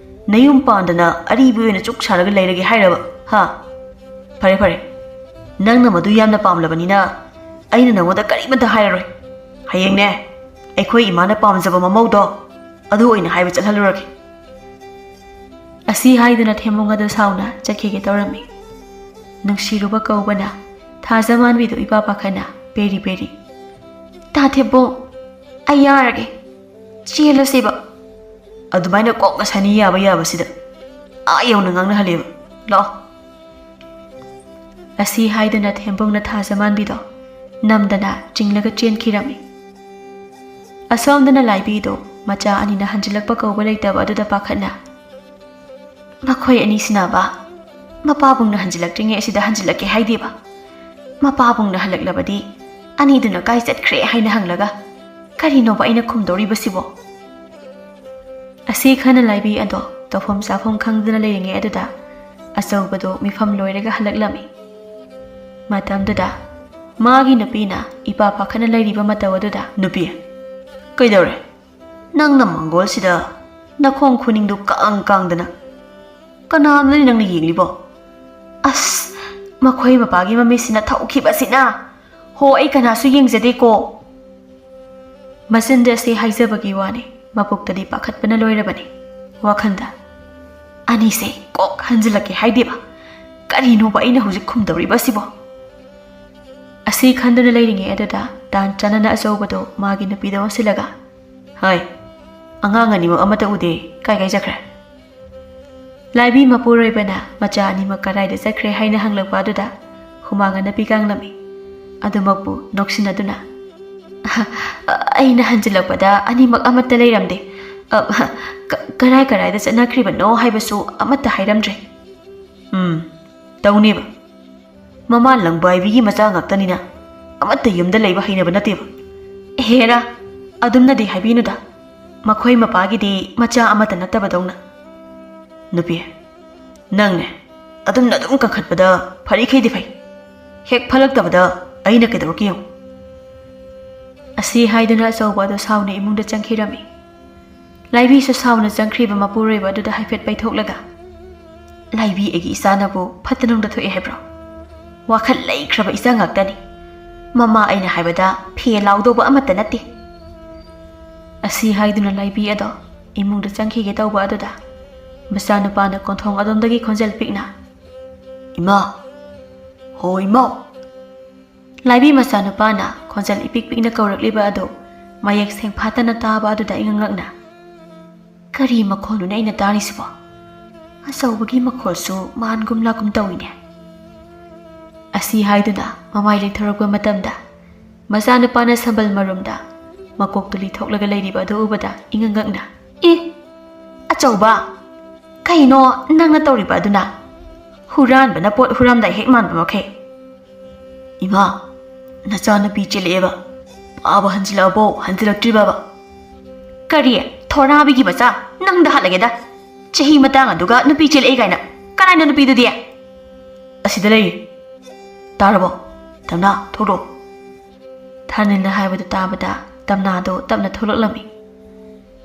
ꯅꯌꯨꯝ ꯄꯥꯟꯗꯅ ꯑꯔꯤꯕꯤ ꯑꯣꯏꯅ ꯆꯨꯛ ꯁꯥꯔꯒ ꯂꯩꯔꯒꯦ ꯍꯥꯏꯔꯕ? ꯍꯥ? ꯐꯔꯦ ꯐꯔꯦ, ꯅꯪꯅ ꯃꯗꯨ ꯌꯥꯝꯅ ꯄꯥꯝꯂꯕꯅꯤꯅ ꯑꯩꯅ ꯅꯪꯉꯣꯟꯗ ꯀꯔꯤꯃꯠꯇ ꯍꯥꯏꯔꯔꯣꯏ꯫ ꯍꯌꯦꯡꯅꯦ, ꯑꯩꯈꯣꯏ ꯏꯃꯥꯅ ꯄꯥꯝꯖꯕ ꯃꯃꯧꯗꯣ ꯑꯗꯨ ꯑꯣꯏꯅ ꯍꯥꯏꯕ ꯆꯠꯍꯜꯂꯨꯔꯒꯦ꯫" ꯑꯁꯤ ꯍꯥꯏꯗꯨꯅ ꯊꯦꯝꯕꯨꯡ ꯑꯗꯨ ꯁꯥꯎꯅ ꯆꯠꯈꯤꯒꯦ ꯇꯧꯔꯝꯃꯤ꯫ ꯅꯨꯡꯁꯤꯔꯨꯕ ꯀꯧꯕꯅ ꯊꯥꯖꯃꯥꯟꯕꯤꯗꯨ ꯏꯄꯥ ꯄꯥꯈꯠꯅ ꯄꯦꯔꯤ ꯄꯦꯔꯤ, "ꯇꯥ ꯊꯦꯝꯕꯨꯡ, ꯑꯩ ꯌꯥꯔꯒꯦ, ꯆꯦꯜꯂꯁꯦꯕ꯫" "ꯑꯗꯨꯃꯥꯏꯅ ꯀꯣꯛꯅ ꯁꯅꯤ ꯌꯥꯕ ꯌꯥꯕꯁꯤꯗ ꯑꯥ ꯌꯧꯅ ꯉꯥꯡꯅꯍꯜꯂꯦꯕ꯫ ꯂꯥꯛꯑꯣ꯫ ꯑꯁꯤ ꯍꯥꯏꯗꯨꯅ ꯊꯦꯝꯕꯨꯡꯅ ꯊꯥꯖꯃꯥꯟꯕꯤꯗꯣ ꯅꯝꯗꯅ ꯆꯤꯡꯂꯒ ꯆꯦꯟꯈꯤꯔꯝꯃꯤ꯫ ꯑꯁꯣꯝꯗꯅ ꯂꯥꯏꯕꯤꯗꯣ ꯃꯆꯥ ꯑꯅꯤꯅ ꯍꯟꯖꯤꯜꯂꯛꯄ ꯀꯧꯕ ꯂꯩꯇꯕ ꯑꯗꯨꯗ ꯄꯥꯈꯠꯅ, "ꯃꯈꯣꯏ ꯑꯅꯤꯁꯤꯅꯕ ꯃꯄꯥꯕꯨꯡꯅ ꯍꯟꯖꯤꯜꯂꯛꯇ꯭ꯔꯤꯉꯩ ꯑꯁꯤꯗ ꯍꯟꯖꯤꯜꯂꯛꯀꯦ ꯍꯥꯏꯗꯦꯕ꯫ ꯃꯄꯥꯕꯨꯡꯅ ꯍꯜꯂꯛꯂꯕꯗꯤ ꯑꯅꯤꯗꯨꯅ ꯀꯥꯏ ꯆꯠꯈ꯭ꯔꯦ ꯍꯥꯏꯅ ꯍꯪꯂꯒ ꯀꯔꯤꯅꯣꯕ ꯑꯩꯅ ꯈꯨꯝꯗꯧꯔꯤꯕꯁꯤꯕꯣ?" ꯑꯁꯤ ꯈꯟꯅ ꯂꯥꯏꯕꯤ ꯑꯗꯣ ꯇꯧꯐꯝ ꯆꯥꯐꯝ ꯈꯪꯗꯅ ꯂꯩꯔꯤꯉꯩ ꯑꯗꯨꯗ ꯑꯆꯧꯕꯗꯣ ꯃꯤꯐꯝ ꯂꯣꯏꯔꯒ ꯍꯜꯂꯛꯂꯝꯃꯤ꯫ ꯃꯇꯝꯗꯨꯗ ꯃꯥꯒꯤ ꯅꯨꯄꯤꯅ ꯏꯄꯥ ꯄꯥꯈꯠꯅ ꯂꯩꯔꯤꯕ ꯃꯇꯧ ꯑꯗꯨꯗ, "ꯅꯨꯄꯤ, ꯀꯩꯗꯧꯔꯦ? ꯅꯪꯅ ꯃꯥꯡꯒꯣꯜꯁꯤꯗ ꯅꯈꯣꯡ ꯈꯨꯅꯤꯡꯗꯨ ꯀꯥꯡ ꯀꯥꯡꯗꯅ ꯀꯅꯥꯅꯣꯅꯦ ꯅꯪꯅ ꯌꯦꯡꯂꯤꯕꯣ? ꯑꯁ, ꯃꯈꯣꯏ ꯃꯄꯥꯒꯤ ꯃꯃꯤꯠꯁꯤꯅ ꯊꯧꯈꯤꯕꯁꯤꯅ! ꯍꯣ, ꯑꯩ ꯀꯅꯥꯁꯨ ꯌꯦꯡꯖꯗꯦꯀꯣ!" ꯃꯆꯤꯟꯗ ꯑꯁꯤ ꯍꯥꯏꯖꯕꯒꯤ ꯋꯥꯅꯤ, ꯃꯄꯨꯛꯇꯗꯤ ꯄꯥꯈꯠꯄꯅ ꯂꯣꯏꯔꯕꯅꯤ꯫ ꯋꯥꯈꯜꯗ, "ꯑꯅꯤꯁꯦ ꯀꯣꯛ ꯍꯟꯖꯤꯜꯂꯛꯀꯦ ꯍꯥꯏꯗꯦꯕ꯫ ꯀꯔꯤꯅꯣꯕ ꯑꯩꯅ ꯍꯧꯖꯤꯛ ꯈꯨꯝꯗꯧꯔꯤꯕꯁꯤꯕꯣ?" ꯑꯁꯤ ꯈꯟꯗꯨꯅ ꯂꯩꯔꯤꯉꯩ ꯑꯗꯨꯗ ꯇꯥꯟ ꯆꯥꯅꯅ ꯑꯆꯧꯕꯗꯣ ꯃꯥꯒꯤ ꯅꯨꯄꯤꯗ ꯑꯣꯟꯁꯤꯜꯂꯒ, "ꯍꯥꯏ, ꯑꯉꯥꯡ ꯑꯅꯤꯃꯛ ꯑꯃꯠꯇ ꯎꯗꯦ, ꯀꯥꯏ ꯀꯥꯏ ꯆꯠꯈ꯭ꯔꯦ?" ꯂꯥꯏꯕꯤ ꯃꯄꯨꯔꯣꯏꯕꯅ ꯃꯆꯥ ꯑꯅꯤꯃꯛ ꯀꯗꯥꯏꯗ ꯆꯠꯈ꯭ꯔꯦ ꯍꯥꯏꯅ ꯍꯪꯂꯛꯄ ꯑꯗꯨꯗ ꯍꯨꯃꯥꯡ ꯑꯅꯞꯄꯤ ꯀꯥꯡꯂꯝꯃꯤ꯫ ꯑꯗꯨꯃꯛꯄꯨ ꯅꯣꯛꯁꯤꯟꯅꯗꯨꯅ, "ꯑꯩꯅ ꯍꯟꯖꯤꯜꯂꯛꯄꯗ ꯑꯅꯤꯃꯛ ꯑꯃꯠꯇ ꯂꯩꯔꯝꯗꯦ꯫ ꯑ, ꯀ-, ꯀꯔꯥꯏ ꯀꯔꯥꯏꯗ ꯆꯠꯅꯈ꯭ꯔꯤꯕꯅꯣ ꯍꯥꯏꯕꯁꯨ ꯑꯃꯠꯇ ꯍꯥꯏꯔꯝꯗ꯭ꯔꯦ꯫" "ꯎꯝ, ꯇꯧꯅꯦꯕ꯫ ꯃꯃꯥ ꯂꯪꯕꯥꯏꯕꯤꯒꯤ ꯃꯆꯥ ꯉꯥꯛꯇꯅꯤꯅ ꯑꯃꯠꯇ ꯌꯨꯝꯗ ꯂꯩꯕ ꯍꯩꯅꯕ ꯅꯠꯇꯦꯕ꯫" "ꯍꯦꯔꯥ, ꯑꯗꯨꯝꯅꯗꯤ ꯍꯥꯏꯕꯤꯅꯨꯗ꯫ ꯃꯈꯣꯏ ꯃꯄꯥꯒꯤꯗꯤ ꯃꯆꯥ ꯑꯃꯠꯇ ꯅꯠꯇꯕꯗꯧꯅ꯫" "ꯅꯨꯄꯤ, ꯅꯪꯅꯦ ꯑꯗꯨꯝꯅ ꯑꯗꯨꯝ ꯀꯟꯈꯠꯄꯗ ꯐꯔꯤꯈꯩꯗꯤ ꯐꯩ꯫ ꯍꯦꯛ ꯐꯠꯂꯛꯇꯕꯗ ꯑꯩꯅ ꯀꯩꯗꯧꯔꯛꯀꯦ ꯌꯦꯡꯉꯨ꯫" ꯑꯁꯤ ꯍꯥꯏꯗꯨꯅ ꯑꯆꯧꯕ ꯑꯗꯨ ꯁꯥꯎꯅ ꯏꯃꯨꯡꯗ ꯆꯪꯈꯤꯔꯝꯃꯤ꯫ ꯂꯥꯏꯕꯤꯁꯨ ꯁꯥꯎꯅ ꯆꯪꯈ꯭ꯔꯤꯕ ꯃꯄꯨꯔꯣꯏꯕ ꯑꯗꯨꯗ ꯍꯥꯏꯐꯦꯠ ꯄꯩꯊꯣꯛꯂꯒ, "ꯂꯥꯏꯕꯤ, ꯑꯩꯒꯤ ꯏꯆꯥꯅꯕꯨ ꯐꯠꯇ ꯅꯨꯡꯗ ꯊꯣꯛꯑꯦ ꯍꯥꯏꯕ꯭ꯔꯣ? ꯋꯥꯈꯜ ꯂꯩꯈ꯭ꯔꯕ ꯏꯆꯥ ꯉꯥꯛꯇꯅꯤ꯫ ꯃꯃꯥ ꯑꯩꯅ ꯍꯥꯏꯕꯗ ꯐꯦ ꯂꯥꯎꯗꯧꯕ ꯑꯃꯠꯇ ꯅꯠꯇꯦ꯫" ꯑꯁꯤ ꯍꯥꯏꯗꯨꯅ ꯂꯥꯏꯕꯤ ꯑꯗꯣ ꯏꯃꯨꯡꯗ ꯆꯪꯈꯤꯒꯦ ꯇꯧꯕ ꯑꯗꯨꯗ ꯃꯆꯥꯅꯨꯄꯥꯅ ꯀꯣꯟꯊꯣꯡ ꯑꯗꯣꯝꯗꯒꯤ ꯈꯣꯟꯖꯦꯜ ꯄꯤꯛꯅ, "ꯏꯃꯥ! ꯍꯣ ꯏꯃꯥ!" ꯂꯥꯏꯕꯤ ꯃꯆꯥꯅꯨꯄꯥꯅ ꯈꯣꯟꯖꯦꯜ ꯏꯄꯤꯛ ꯄꯤꯛꯅ ꯀꯧꯔꯛꯂꯤꯕ ꯑꯗꯨ ꯃꯌꯦꯛ ꯁꯦꯡꯐꯥꯠꯇꯅ ꯇꯥꯕ ꯑꯗꯨꯗ ꯏꯉꯛ ꯉꯛꯅ, "ꯀꯔꯤ ꯃꯈꯣꯜꯅꯣꯅꯦ ꯑꯩꯅ ꯇꯥꯔꯤꯁꯤꯕꯣ? ꯑꯆꯧꯕꯒꯤ ꯃꯈꯣꯜꯁꯨ ꯃꯥꯟꯒꯨꯝ ꯂꯥꯛꯀꯨꯝ ꯇꯧꯏꯅꯦ꯫ ꯑꯁꯤ ꯍꯥꯏꯗꯨꯅ ꯃꯃꯥꯏ ꯂꯩꯊꯣꯔꯛꯄ ꯃꯇꯝꯗ, ꯃꯆꯥꯅꯨꯄꯥꯅ ꯁꯝꯕꯜ ꯃꯔꯨꯝꯗ ꯃꯀꯣꯛꯇꯨ ꯂꯤꯊꯣꯛꯂꯒ ꯂꯩꯔꯤꯕ ꯑꯗꯨ ꯎꯕꯗ ꯏꯉꯛ ꯉꯛꯅ, "ꯑꯦ, ꯑꯆꯧꯕ, ꯀꯩꯅꯣ ꯅꯪꯅ ꯇꯧꯔꯤꯕ ꯑꯗꯨꯅ? ꯍꯨꯔꯥꯟꯕꯅ ꯄꯣꯠ ꯍꯨꯔꯥꯝꯗꯥꯏ ꯍꯦꯛ ꯃꯥꯟꯕ ꯃꯈꯩ꯫ ꯏꯃꯥ, ꯅꯆꯥꯅꯨꯄꯤ ꯆꯦꯜꯂꯛꯑꯦꯕ꯫ ꯄꯥꯕ ꯍꯟꯖꯤꯜꯂꯛꯑꯕꯣ, ꯍꯟꯖꯤꯜꯂꯛꯇ꯭ꯔꯤꯕꯕ?" "ꯀꯔꯤ? ꯊꯣꯔꯥꯕꯤꯒꯤ ꯃꯆꯥ? ꯅꯪꯗ ꯍꯥꯠꯂꯒꯦꯗ꯫ ꯆꯍꯤ ꯃꯇꯥꯡ ꯑꯗꯨꯒ ꯅꯨꯄꯤ ꯆꯦꯜꯂꯛꯑꯦ ꯀꯥꯏꯅ꯫ ꯀꯅꯥꯅꯣ ꯅꯨꯄꯤꯗꯨꯗꯤ?" "ꯑꯁꯤꯗ ꯂꯩꯔꯤ꯫ ꯇꯥꯔꯕꯣ? ꯇꯝꯅꯥ, ꯊꯣꯛꯂꯛꯑꯣ꯫" ꯊꯥꯅꯤꯜꯅ ꯍꯥꯏꯕꯗꯨ ꯇꯥꯕꯗ ꯇꯝꯅꯥꯗꯣ ꯇꯞꯅ ꯊꯣꯛꯂꯛꯂꯝꯃꯤ꯫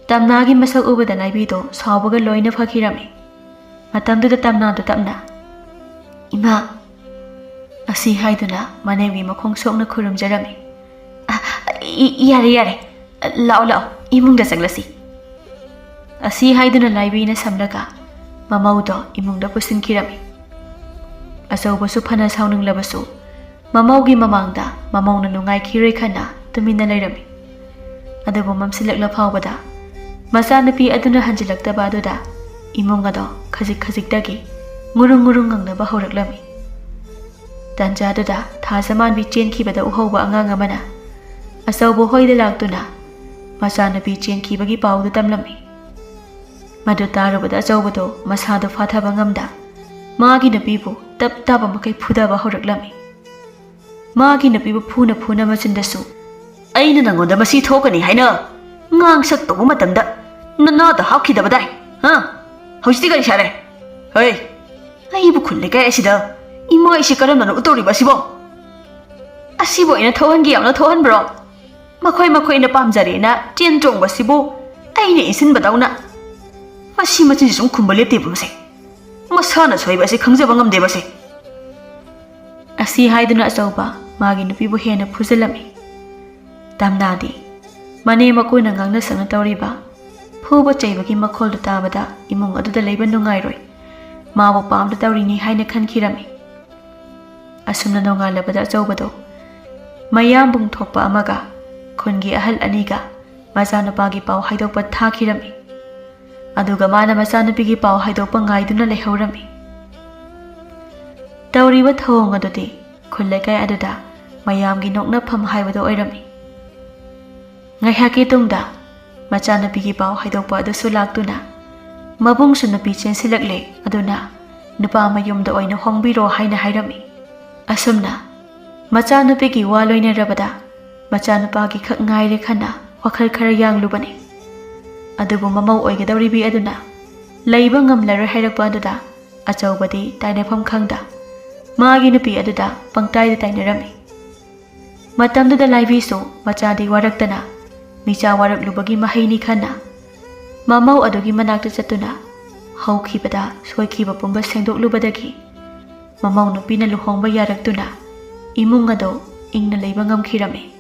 ꯇꯝꯅꯥꯒꯤ ꯃꯁꯛ ꯎꯕꯗ ꯂꯥꯏꯕꯤꯗꯣ ꯁꯥꯎꯕꯒ ꯂꯣꯏꯅ ꯐꯈꯤꯔꯝꯃꯤ꯫ ꯃꯇꯝꯗꯨꯗ ꯇꯝꯅꯥꯗꯣ ꯇꯞꯅ, "ꯏꯃꯥ," ꯑꯁꯤ ꯍꯥꯏꯗꯨꯅ ꯃꯅꯦꯝꯒꯤ ꯃꯈꯣꯡ ꯁꯣꯛꯅ ꯈꯨꯔꯨꯝꯖꯔꯝꯃꯤ꯫ "ꯑ, ꯏ-, ꯌꯥꯔꯦ, ꯌꯥꯔꯦ꯫ ꯂꯥꯛꯑꯣ, ꯂꯥꯛꯑꯣ, ꯏꯃꯨꯡꯗ ꯆꯪꯂꯁꯤ꯫" ꯑꯁꯤ ꯍꯥꯏꯗꯨꯅ ꯂꯥꯏꯕꯤꯅ ꯁꯝꯂꯒ ꯃꯃꯧꯗꯣ ꯏꯃꯨꯡꯗ ꯄꯨꯁꯤꯟꯈꯤꯔꯝꯃꯤ꯫ ꯑꯆꯧꯕꯁꯨ ꯐꯅ ꯁꯥꯎꯅꯤꯡꯂꯕꯁꯨ ꯃꯃꯧꯒꯤ ꯃꯃꯥꯡꯗ ꯃꯃꯧꯅ ꯅꯨꯡꯉꯥꯏꯈꯤꯔꯣꯏ ꯈꯟꯅ ꯇꯨꯃꯤꯟꯅ ꯂꯩꯔꯝꯃꯤ꯫ ꯑꯗꯨꯕꯨ ꯃꯝꯁꯤꯜꯂꯛꯂ ꯐꯥꯎꯕꯗ ꯃꯆꯥꯅꯨꯄꯤ ꯑꯗꯨꯅ ꯍꯟꯖꯤꯜꯂꯛꯇꯕ ꯑꯗꯨꯗ ꯏꯃꯨꯡ ꯑꯗꯣ ꯈꯖꯤꯛ ꯈꯖꯤꯛꯇꯒꯤ ꯉꯨꯔꯨꯡ ꯉꯨꯔꯨꯡ ꯉꯪꯅꯕ ꯍꯧꯔꯛꯂꯝꯃꯤ꯫ ꯇꯟꯖꯥꯗꯨꯗ ꯊꯥꯖꯃꯥꯟꯕꯤ ꯆꯦꯟꯈꯤꯕꯗ ꯎꯍꯧꯕ ꯑꯉꯥꯡ ꯑꯃꯅ ꯑꯆꯧꯕ ꯍꯣꯏꯗ ꯂꯥꯛꯇꯨꯅ ꯃꯆꯥꯅꯨꯄꯤ ꯆꯦꯟꯈꯤꯕꯒꯤ ꯄꯥꯎꯗꯨ ꯇꯝꯂꯝꯃꯤ꯫ ꯃꯗꯨ ꯇꯥꯔꯨꯕꯗ ꯑꯆꯧꯕꯗꯣ ꯃꯁꯥꯗꯣ ꯐꯥꯊꯕ ꯉꯝꯗ ꯃꯥꯒꯤ ꯅꯨꯄꯤꯕꯨ ꯇꯞ ꯇꯥꯕ ꯃꯈꯩ ꯐꯨꯗꯕ ꯍꯧꯔꯛꯂꯝꯃꯤ꯫ ꯃꯥꯒꯤ ꯅꯨꯄꯤꯕꯨ ꯐꯨꯅ ꯐꯨꯅ ꯃꯆꯤꯟꯗꯁꯨ, "ꯑꯩꯅ ꯅꯪꯉꯣꯟꯗ ꯃꯁꯤ ꯊꯣꯛꯀꯅꯤ ꯍꯥꯏꯅ ꯉꯥꯡꯁꯛ ꯇꯧꯕ ꯃꯇꯝꯗ ꯅꯅꯥꯗ ꯍꯥꯞꯈꯤꯗꯕꯗꯥꯏ, ꯍꯥ? ꯍꯧꯖꯤꯛꯇꯤ ꯀꯔꯤ ꯁꯥꯔꯦ? ꯍꯩ, ꯑꯩꯕꯨ ꯈꯨꯜ ꯂꯩꯀꯥꯏ ꯑꯁꯤꯗ ꯏꯃꯥ ꯏꯁꯤ ꯀꯔꯝꯅ ꯎꯠꯇꯧꯔꯤꯕ ꯑꯁꯤꯕꯣ? ꯑꯁꯤꯕꯨ ꯑꯩꯅ ꯊꯣꯛꯍꯟꯒꯦ ꯌꯥꯎꯅ ꯊꯣꯛꯍꯟꯕ꯭ꯔꯣ? ꯃꯈꯣꯏ ꯃꯈꯣꯏꯅ ꯄꯥꯝꯖꯔꯦꯅ ꯆꯦꯟ ꯆꯣꯡꯕꯁꯤꯕꯨ ꯑꯩꯅ ꯏꯟꯁꯤꯟꯕꯗꯧꯅ꯫ ꯃꯁꯤ ꯃꯆꯤꯟꯁꯤ ꯁꯨꯝ ꯈꯨꯝꯕ ꯂꯦꯞꯇꯦꯕ ꯃꯁꯦ꯫ ꯃꯁꯥꯅ ꯁꯣꯏꯕ ꯑꯁꯤ ꯈꯪꯖꯕ ꯉꯝꯗꯦꯕ ꯁꯦ꯫" ꯑꯁꯤ ꯍꯥꯏꯗꯨꯅ ꯑꯆꯧꯕ ꯃꯥꯒꯤ ꯅꯨꯄꯤꯕꯨ ꯍꯦꯟꯅ ꯐꯨꯖꯜꯂꯝꯃꯤ꯫ ꯇꯝꯅꯥꯗꯤ ꯃꯅꯦ ꯃꯀꯨꯅ ꯉꯥꯡꯅ ꯁꯛꯅ ꯇꯧꯔꯤꯕ ꯐꯨꯕ ꯆꯩꯕꯒꯤ ꯃꯈꯣꯜꯗꯨ ꯇꯥꯕꯗ ꯏꯃꯨꯡ ꯑꯗꯨꯗ ꯂꯩꯕ ꯅꯨꯡꯉꯥꯏꯔꯣꯏ, ꯃꯥꯕꯨ ꯄꯥꯝꯗ ꯇꯧꯔꯤꯅꯤ ꯍꯥꯏꯅ ꯈꯟꯈꯤꯔꯝꯃꯤ꯫ ꯑꯁꯨꯝꯅ ꯅꯣꯡꯉꯥꯜꯂꯕꯗ ꯑꯆꯧꯕꯗꯣ ꯃꯌꯥꯝꯕꯨꯡ ꯊꯣꯛꯄ ꯑꯃꯒ ꯈꯨꯟꯒꯤ ꯑꯍꯜ ꯑꯅꯤꯒ ꯃꯆꯥꯅꯨꯄꯥꯒꯤ ꯄꯥꯎ ꯍꯥꯏꯗꯣꯛꯄ ꯊꯥꯈꯤꯔꯝꯃꯤ꯫ ꯑꯗꯨꯒ ꯃꯥꯅ ꯃꯆꯥꯅꯨꯄꯤꯒꯤ ꯄꯥꯎ ꯍꯥꯏꯗꯣꯛꯄ ꯉꯥꯏꯗꯨꯅ ꯂꯩꯍꯧꯔꯝꯃꯤ꯫ ꯇꯧꯔꯤꯕ ꯊꯧꯑꯣꯡ ꯑꯗꯨꯗꯤ ꯈꯨꯜ ꯂꯩꯀꯥꯏ ꯑꯗꯨꯗ ꯃꯌꯥꯝꯒꯤ ꯅꯣꯛꯅꯐꯝ ꯍꯥꯏꯕꯗꯨ ꯑꯣꯏꯔꯝꯃꯤ꯫ ꯉꯥꯏꯍꯥꯛꯀꯤ ꯇꯨꯡꯗ ꯃꯆꯥꯅꯨꯄꯤꯒꯤ ꯄꯥꯎ ꯍꯥꯏꯗꯣꯛꯄ ꯑꯗꯨꯁꯨ ꯂꯥꯛꯇꯨꯅ, "ꯃꯕꯨꯡꯁꯨ ꯅꯨꯄꯤ ꯆꯦꯟꯁꯤꯜꯂꯛꯂꯦ, ꯑꯗꯨꯅ ꯅꯨꯄꯥ ꯃꯌꯨꯝꯗ ꯑꯣꯏꯅ ꯍꯣꯡꯕꯤꯔꯣ" ꯍꯥꯏꯅ ꯍꯥꯏꯔꯝꯃꯤ꯫ ꯑꯁꯨꯝꯅ ꯃꯆꯥꯅꯨꯄꯤꯒꯤ ꯋꯥ ꯂꯣꯏꯅꯔꯕꯗ ꯃꯆꯥꯅꯨꯄꯥꯒꯤ ꯈꯛ ꯉꯥꯏꯔꯦ ꯈꯟꯅ ꯋꯥꯈꯜ ꯈꯔ ꯌꯥꯡꯂꯨꯕꯅꯤ꯫ ꯑꯗꯨꯕꯨ ꯃꯃꯧ ꯑꯣꯏꯒꯗꯧꯔꯤꯕꯤ ꯑꯗꯨꯅ ꯂꯩꯕ ꯉꯝꯂꯔꯣꯏ ꯍꯥꯏꯔꯛꯄ ꯑꯗꯨꯗ ꯑꯆꯧꯕꯗꯤ ꯇꯥꯏꯅꯐꯝ ꯈꯪꯗ ꯃꯥꯒꯤ ꯅꯨꯄꯤ ꯑꯗꯨꯗ ꯄꯪꯇꯥꯏꯗ ꯇꯥꯏꯅꯔꯝꯃꯤ꯫ ꯃꯇꯝꯗꯨꯗ ꯂꯥꯏꯕꯤꯁꯨ ꯃꯆꯥꯗꯤ ꯋꯥꯔꯛꯇꯅ ꯃꯤꯆꯥ ꯋꯥꯔꯛꯂꯨꯕꯒꯤ ꯃꯍꯩꯅꯤ ꯈꯟꯅ ꯃꯃꯧ ꯑꯗꯨꯒꯤ ꯃꯅꯥꯛꯇ ꯆꯠꯇꯨꯅ ꯍꯧꯈꯤꯕꯗ ꯁꯣꯏꯈꯤꯕ ꯄꯨꯝꯕ ꯁꯦꯡꯗꯣꯛꯂꯨꯕꯗꯒꯤ ꯃꯃꯧ ꯅꯨꯄꯤꯅ ꯂꯨꯍꯣꯡꯕ ꯌꯥꯔꯛꯇꯨꯅ ꯏꯃꯨꯡ ꯑꯗꯨ ꯏꯪꯅ ꯂꯩꯕ ꯉꯝꯈꯤꯔꯝꯃꯤ꯫